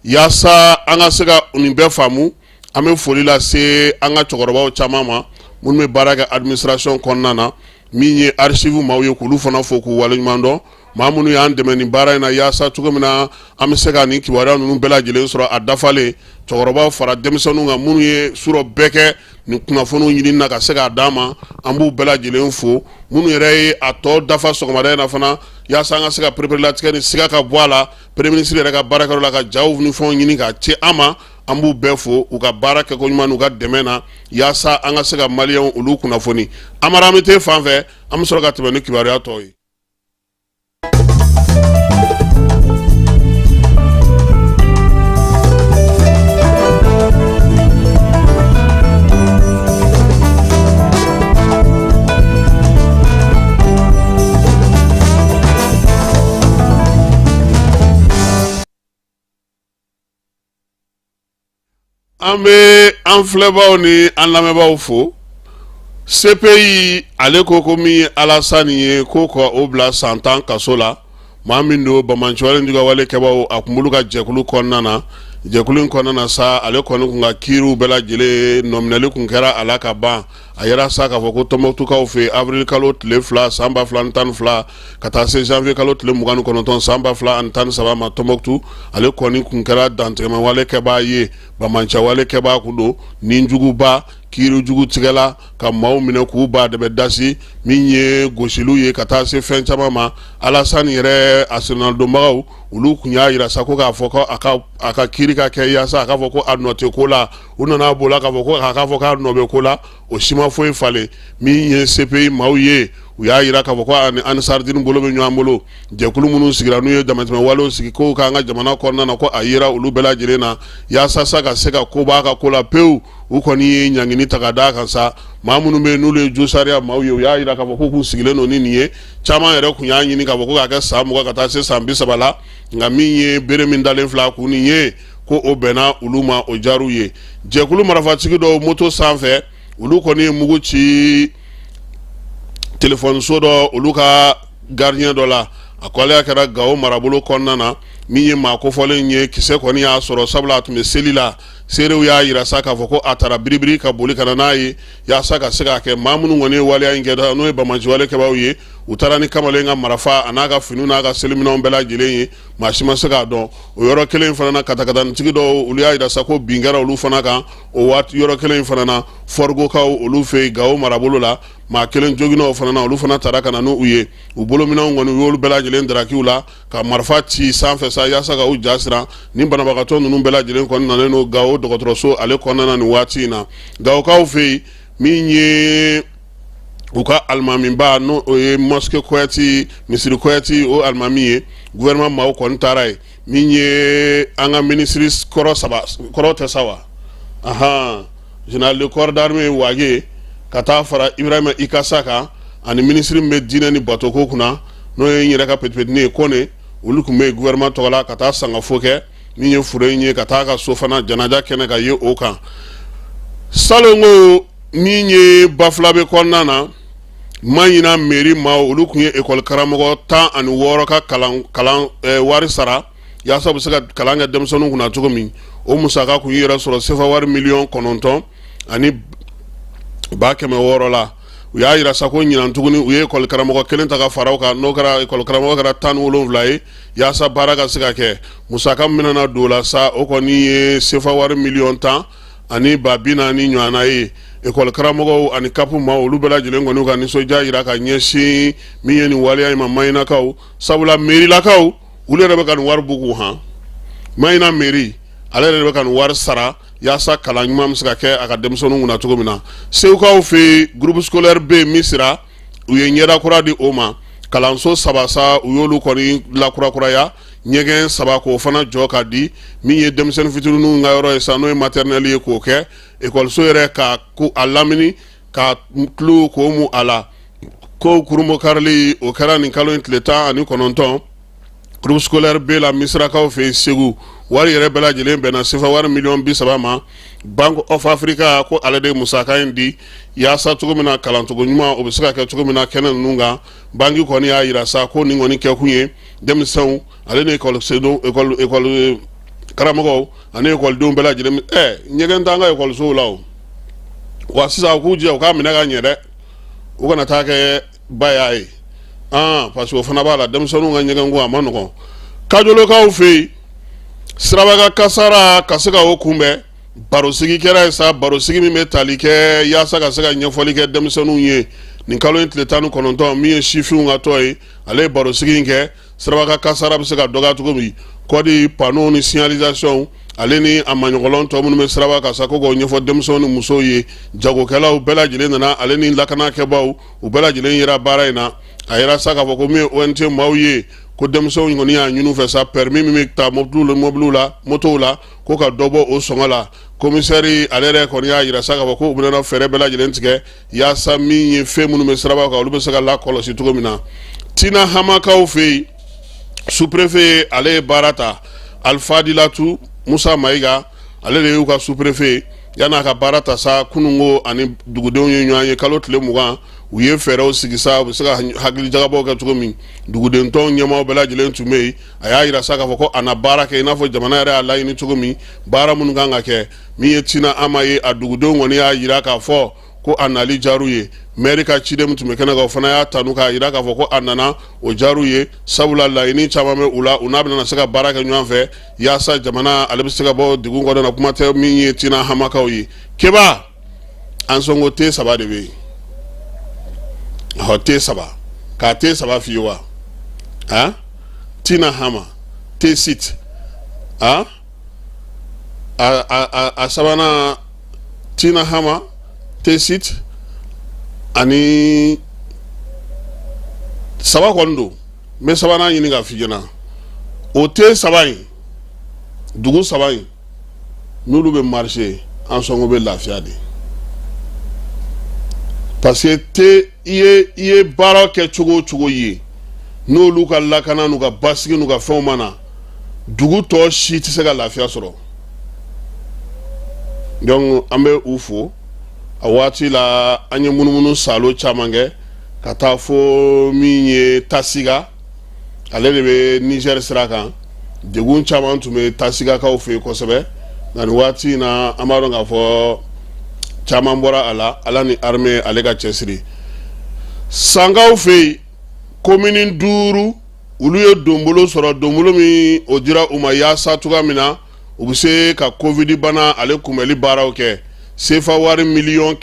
yaasa an ka se ka nin bɛɛ faamu. An bɛ foli lase an ka cɛkɔrɔbaw caman ma minnu bɛ baara kɛ administration kɔnɔna na, min ye archive maaw ye, k'olu fana fo k'u waleɲuman dɔn. Maa minnu y'an dɛmɛ nin baara in na yaasa cogo min na an bɛ se ka nin kibaruya ninnu bɛɛ lajɛlen sɔrɔ a dafalen, cɛkɔrɔbaw fara denmisɛnninw kan minnu ye surɔ bɛɛ kɛ nin kunnafoniw ɲini na ka se k'a d'an ma, an b'u bɛɛ lajɛlen fo. Minnu yɛrɛ ye a tɔ dafa sɔgɔmada in na fana yaasa an ka se ka pereperelatigɛ ni siga ka bɔ a la, premier ministre yɛrɛ ka baarakɛyɔrɔ la, ka jaw ni fɛnw ɲini k'a ci an ma, an b'u bɛɛ fo u ka baara kɛko ɲuman n'u ka dɛmɛ na yaasa an ka se ka maliyɛnw olu kunnafoni. Amara Amite fan fɛ, an bɛ sɔrɔ ka tɛmɛ ni kibaruya tɔw ye. An bɛ an filɛbaaw ni an lamɛnbaaw fo. CPI ale ko ko min ye Alasani ye, ko ka o bila san 10 kaso la. Maa min don banbaanciwale juguyawale kɛbaaw, a tun b'olu ka jɛkulu kɔnɔna na. Jɛkulu in kɔnɔna na sa, ale kɔni kun ka kiiriw bɛɛ lajɛlen nɔminɛli kun kɛra a la ka ban. A yera sa k'a fɔ ko Tɔnbɔkutukaw fɛ yen, avril kalo tile 2 san 2012 ka taa se janvier kalo tile 29 san 2013 ma Tɔnbɔkutu, ale kɔni kun kɛra dantigɛmawale kɛbaa ye, banbaanciwale kɛbaa kun don, ninjuguba, kiiri jugu tigɛla, ka maaw minɛ k'u ba dɛmɛ dasi, min ye gosiliw ye ka taa se fɛn caman ma. Alasani yɛrɛ a sennadonbagaw, olu kun y'a jira sa ko k'a fɔ ko a ka kiiri ka kɛ yaasa a k'a fɔ ko a nɔ tɛ ko la. U nana b'o la k'a fɔ ko a k'a fɔ k'a nɔ bɛ ko la, o si ma foyi falen. Min ye CPI maaw ye, u y'a jira k'a fɔ ko a ni Ansardine bolo bɛ ɲɔgɔn bolo. Jɛkulu minnu sigira n'u ye damatɛmɛwalew sigi kow k'an ka jamana kɔnɔna na, ko a yera olu bɛɛ lajɛlen na yaasa sa ka se ka ko b'a ka ko la pewu. U kɔni ye ɲangini ta ka d'a kan sa. Maa minnu bɛ yen n'olu ye josariya maaw ye, u y'a jira k'a fɔ k'u sigilen don ni nin ye. Caman yɛrɛ tun y'a ɲini k'a fɔ ko k'a kɛ san 20 ka taa se san 30 la, nka min ye bere min dalen filɛ a kun nin ye, ko o bɛnna olu ma, o diyar'u ye. Jɛkulu marifatigi dɔw moto sanfɛ, olu kɔni ye mugu ci telefɔniso dɔ olu ka gardien dɔ la. A kɔlɛya kɛra Gawo marabolo kɔnɔna na. Min ye maa kofɔlen ye, kisɛ kɔni y'a sɔrɔ, sabula a tun bɛ seli la. Seerew y'a jira sa k'a fɔ ko a taara biribiri ka boli ka na n'a ye yaasa ka se k'a kɛ. Maa minnu kɔni ye waleya in kɛ, n'o ye banbaanciwale kɛbaaw ye, u taara ni kamalen ka marifa a n'a ka finiw n'a ka seliminɛnw bɛɛ lajɛlen ye. Maa si ma se k'a dɔn. O yɔrɔ kelen in fana na, katakatanitigi dɔw, olu y'a jira sa ko bin kɛra olu fana kan o waati yɔrɔ kelen in fana na, Fɔrigokaw olu fɛ yen Gawo marabolo la. Maa kelen joginna o fana na, olu fana taara ka na n'u ye. U bolominɛnw kɔni, u y'olu bɛɛ lajɛlen daraki u la, ka marifa ci sanfɛ sa yaasa ka u ja siran. Ni banabagatɔ ninnu bɛɛ lajɛlen kɔni nalen don Gawo dɔgɔtɔrɔso ale kɔnɔna na nin waati in na. Gawokaw fɛ yen, min ye u ka alimamiba, n'o o ye mosquée Kuyate, misiri Kuyate, o alimami ye, gouvernement maaw kɔni taara yen. Min ye an ka minisiri kɔrɔ saba kɔrɔ tɛ sa wa, ahan, général de corps d'armée Wage, ka taa fara Ibrahima Ikasa kan, ani minisiri min bɛ diinɛ ni batoko kunna, n'o ye n yɛrɛ ka petipetini ye Kone, olu tun bɛ yen gouvernement tɔgɔ la ka taa sangafo kɛ. Min ye fure in ye ka taa ka so fana janaja kɛnɛ ka ye o kan. Salon ko min ye Bafulabe kɔnɔna na, Maɲina mairie maaw, olu tun ye ekɔli karamɔgɔ 16 ka kalan wari sara yaasa u bɛ se ka kalan kɛ denmisɛnninw kunna cogo min. O musaka tun yɛrɛ sɔrɔ sefa wari 9,6 miliyɔn la. U y'a jira sa ko ɲinan tuguni, u ye ekɔli karamɔgɔ kelen ta ka fara u kan, n'o kɛra ekɔli karamɔgɔ kɛra 17 ye, yaasa baara ka se ka kɛ. Musaka min bɛna don o la sa, o kɔni ye sefa wari 10,040 miliyɔn ɲɔgɔnna ye. Ekɔli karamɔgɔw ani CAP maaw, olu bɛɛ lajɛlen kɔni ka nisɔndiya jira ka ɲɛsin min ye nin waleya in ma Maɲinakaw, sabula mairilakaw, olu yɛrɛ bɛ ka nin wari bugu han. Maɲina mairie, ale yɛrɛ bɛ ka nin wari sara yaasa kalan ɲuman bɛ se ka kɛ a ka denmisɛnninw kunna cogo min na. Segukaw fɛ yen, groupe scolaire B Misira, u ye ɲɛda kura di o ma. Kalanso saba sa, u y'olu kɔni lakurakuraya, ɲɛgɛn saba k'o fana jɔ ka di. Min ye denmisɛnnin fitininw ka yɔrɔ ye sa, n'o ye maternelle ye, k'o kɛ ekɔliso yɛrɛ ka ko a lamini ka tulu k'o mu a la. Ko kurunbonkarili, o kɛra nin kalo in tile 19, groupe scolaire B la, Misirakaw fɛ yen Segu. Wari yɛrɛ bɛɛ lajɛlen bɛnna sefa wari 30 miliyɔn ma. Bank of Africa ko ale de musaka in di yaasa cogo min na kalancogo ɲuman o bɛ se ka kɛ cogo min na kɛnɛ ninnu kan. Banki kɔni y'a jira sa ko nin kɔni kɛkun ye denmisɛnw ale ni ekɔli karamɔgɔw ani ekɔlidenw bɛɛ lajɛlen. Ɲɛgɛn t'an ka ekɔlisow la o wa. Sisan u k'u jija u k'a minɛ ka ɲɛ dɛ, u kana taa kɛ baya ye, parce que o fana b'a la, denmisɛnninw ka ɲɛgɛn ko a ma nɔgɔn. Kajolokaw fɛ yen, siraba kasara ka se ka o kunbɛn, barosigi kɛra yen sa, barosigi min bɛ tali kɛ yaasa ka se ka ɲɛfɔli kɛ denmisɛnninw ye. Nin kalo in tile 19, min ye sifinw ka tɔn ye, ale ye barosigi in kɛ siraba kasara bɛ se ka dɔgɔya cogo min, kɔdi panneau ni signalisation ale ni a maɲɔgɔlɔn tɔ minnu bɛ siraba kan sa, ko k'o ɲɛfɔ denmisɛnw ni musow ye. Jagokɛlaw bɛɛ lajɛlen nana, ale ni lakanakɛbaw, u bɛɛ lajɛlen yera baara in na. A yera sa k'a fɔ ko min ye ONT maaw ye, ko denmisɛnw kɔni y'a ɲini u fɛ sa, permis min bɛ ta mobiliw la, motow la, ko ka dɔ bɔ o sɔngɔ la. Komisɛri ale yɛrɛ kɔni y'a jira sa k'a fɔ ko u bɛna fɛɛrɛ bɛɛ lajɛlen tigɛ yaasa min ye fɛn minnu bɛ siraba kan, olu bɛ se ka lakɔlɔsi cogo min na. Tina Hamakaw fɛ yen, sous-préfet ale ye baara ta. Alifadilatu Musa Mayiga, ale de y'u ka sous-préfet ye. Yan'a ka baara ta sa, kununko ani dugudenw ye ɲɔgɔn ye kalo tile 20, u ye fɛɛrɛw sigi sa, u bɛ se ka hakilijagabɔw kɛ cogo min. Duguden tɔn ɲɛmaaw bɛɛ lajɛlen tun bɛ yen. A y'a jira sa k'a fɔ ko a na baara kɛ i n'a fɔ jamana yɛrɛ y'a laɲini cogo min, baara minnu kan ka kɛ. Min ye Tina Ama ye, a dugudenw kɔni y'a jira k'a fɔ ko a nali diyar'u ye. Mɛri ka ciden min tun bɛ kɛnɛ kan, o fana y'a tanu k'a jira k'a fɔ ko a nana, o diyar'u ye, sabula laɲini caman bɛ u la, u n'a bɛna se ka baara kɛ ɲɔgɔn fɛ yaasa jamana ale bɛ se ka bɔ degun kɔnɔ na. Kuma tɛ min ye Tina Hamakaw ye. Keba Ansɔngo, te saba de bɛ yen. Ɔhɔ, te saba, k'a te saba f'i ye wa? Han, Tina Hama, te sit han, a sabanan Tina Hama, te sit ani saba kɔni don. N bɛ sabanan ɲini ka f'i ɲɛna. O te saba in, dugu saba in, n'olu bɛ marché, Ansɔngo bɛ lafiya de, parce que te i ye baara kɛ cogo o cogo ye, n'olu ka lakana n'u ka basigi n'u ka fɛnw ma na, dugu tɔ si tɛ se ka lafiya sɔrɔ. Donc an bɛ u fo. A waati la, an ye munumunu salo caman kɛ ka taa fo min ye Tasiga, ale de bɛ Niger sira kan. Degun caman tun bɛ Tasigakaw fɛ yen kosɛbɛ, nka nin waati in na, an b'a dɔn k'a fɔ caman bɔra a la, Ala ni armée ale ka cɛsiri. Sankaw fɛ yen, komini duuru, olu ye donbolo sɔrɔ, donbolo min o dira u ma yaasa cogoya min na u bɛ se ka Covid bana ale kunbɛli baaraw kɛ. Sefa wari 380,000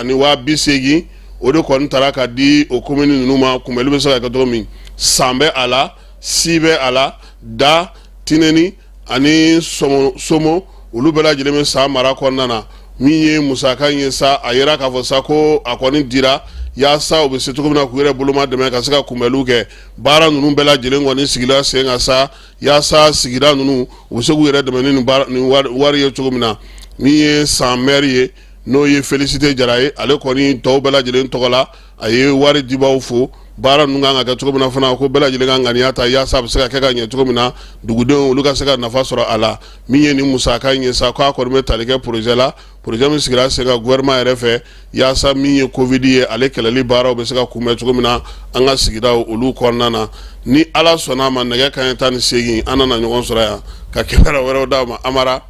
miliyɔn, o de kɔni taara ka di o komini ninnu ma, kunbɛli bɛ se ka kɛ cogo min. San bɛ a la, Si bɛ a la, Da Tinɛni ani Somo, olu bɛɛ lajɛlen bɛ San mara kɔnɔna na. Min ye musaka in ye sa, a yera k'a fɔ sa ko a kɔni dira yaasa u bɛ se cogo min na k'u yɛrɛ boloma dɛmɛ ka se ka kunbɛliw kɛ. Baara ninnu bɛɛ lajɛlen kɔni sigila sen kan sa, yaasa sigida ninnu u bɛ se k'u yɛrɛ dɛmɛ ni nin wari ye cogo min na. Min ye San mɛri ye, n'o ye Félicité Jara ye, ale kɔni tɔw bɛɛ lajɛlen tɔgɔ la, a ye wari dibaw fo. Baara ninnu kan ka kɛ cogo min na fana, ko bɛɛ lajɛlen ka ŋaniya ta yaasa a bɛ se ka kɛ ka ɲɛ cogo min na, dugudenw olu ka se ka nafa sɔrɔ a la. Min ye nin musaka in ye sa, k'a kɔni bɛ tali kɛ projet la, projet min sigira sen kan gouvernement yɛrɛ fɛ, yaasa min ye covid ye, ale kɛlɛli baaraw bɛ se ka kunbɛn cogo min na an ka sigidaw olu kɔnɔna na. Ni Ala sɔnna a ma, nɛgɛ kanɲɛ 18, an nana ɲɔgɔn sɔrɔ yan ka kibaruya wɛrɛw d'a ma. Amara,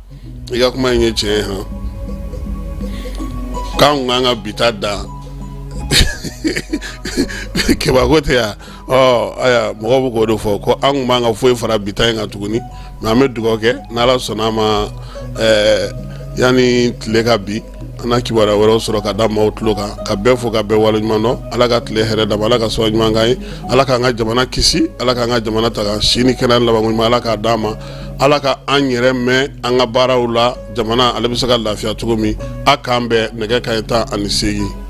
i ka kuma in ye tiɲɛ ye han, k'an kun kan ka bi ta dan kebako tɛ yan. Ɔ ayiwa, mɔgɔw bɛ k'o de fɔ ko an kun man ka foyi fara bi ta in kan tuguni, mais an bɛ dugawu kɛ n'Ala sɔnna a ma, yanni tile ka bin, an na kibaruya wɛrɛw sɔrɔ ka da maaw tulo kan. Ka bɛɛ fo, ka bɛɛ waleɲuman dɔn. Ala ka tile hɛrɛ d'a ma, Ala ka sababu ɲuman k'an ye, Ala k'an ka jamana kisi, Ala k'an ka jamana ta si ni kɛnɛya labanko ɲuman, Ala k'a d'an ma, Ala ka an yɛrɛ mɛn an ka baaraw la, jamana ale bɛ se ka lafiya cogo min. A k'an bɛn nɛgɛ kanɲɛ 18.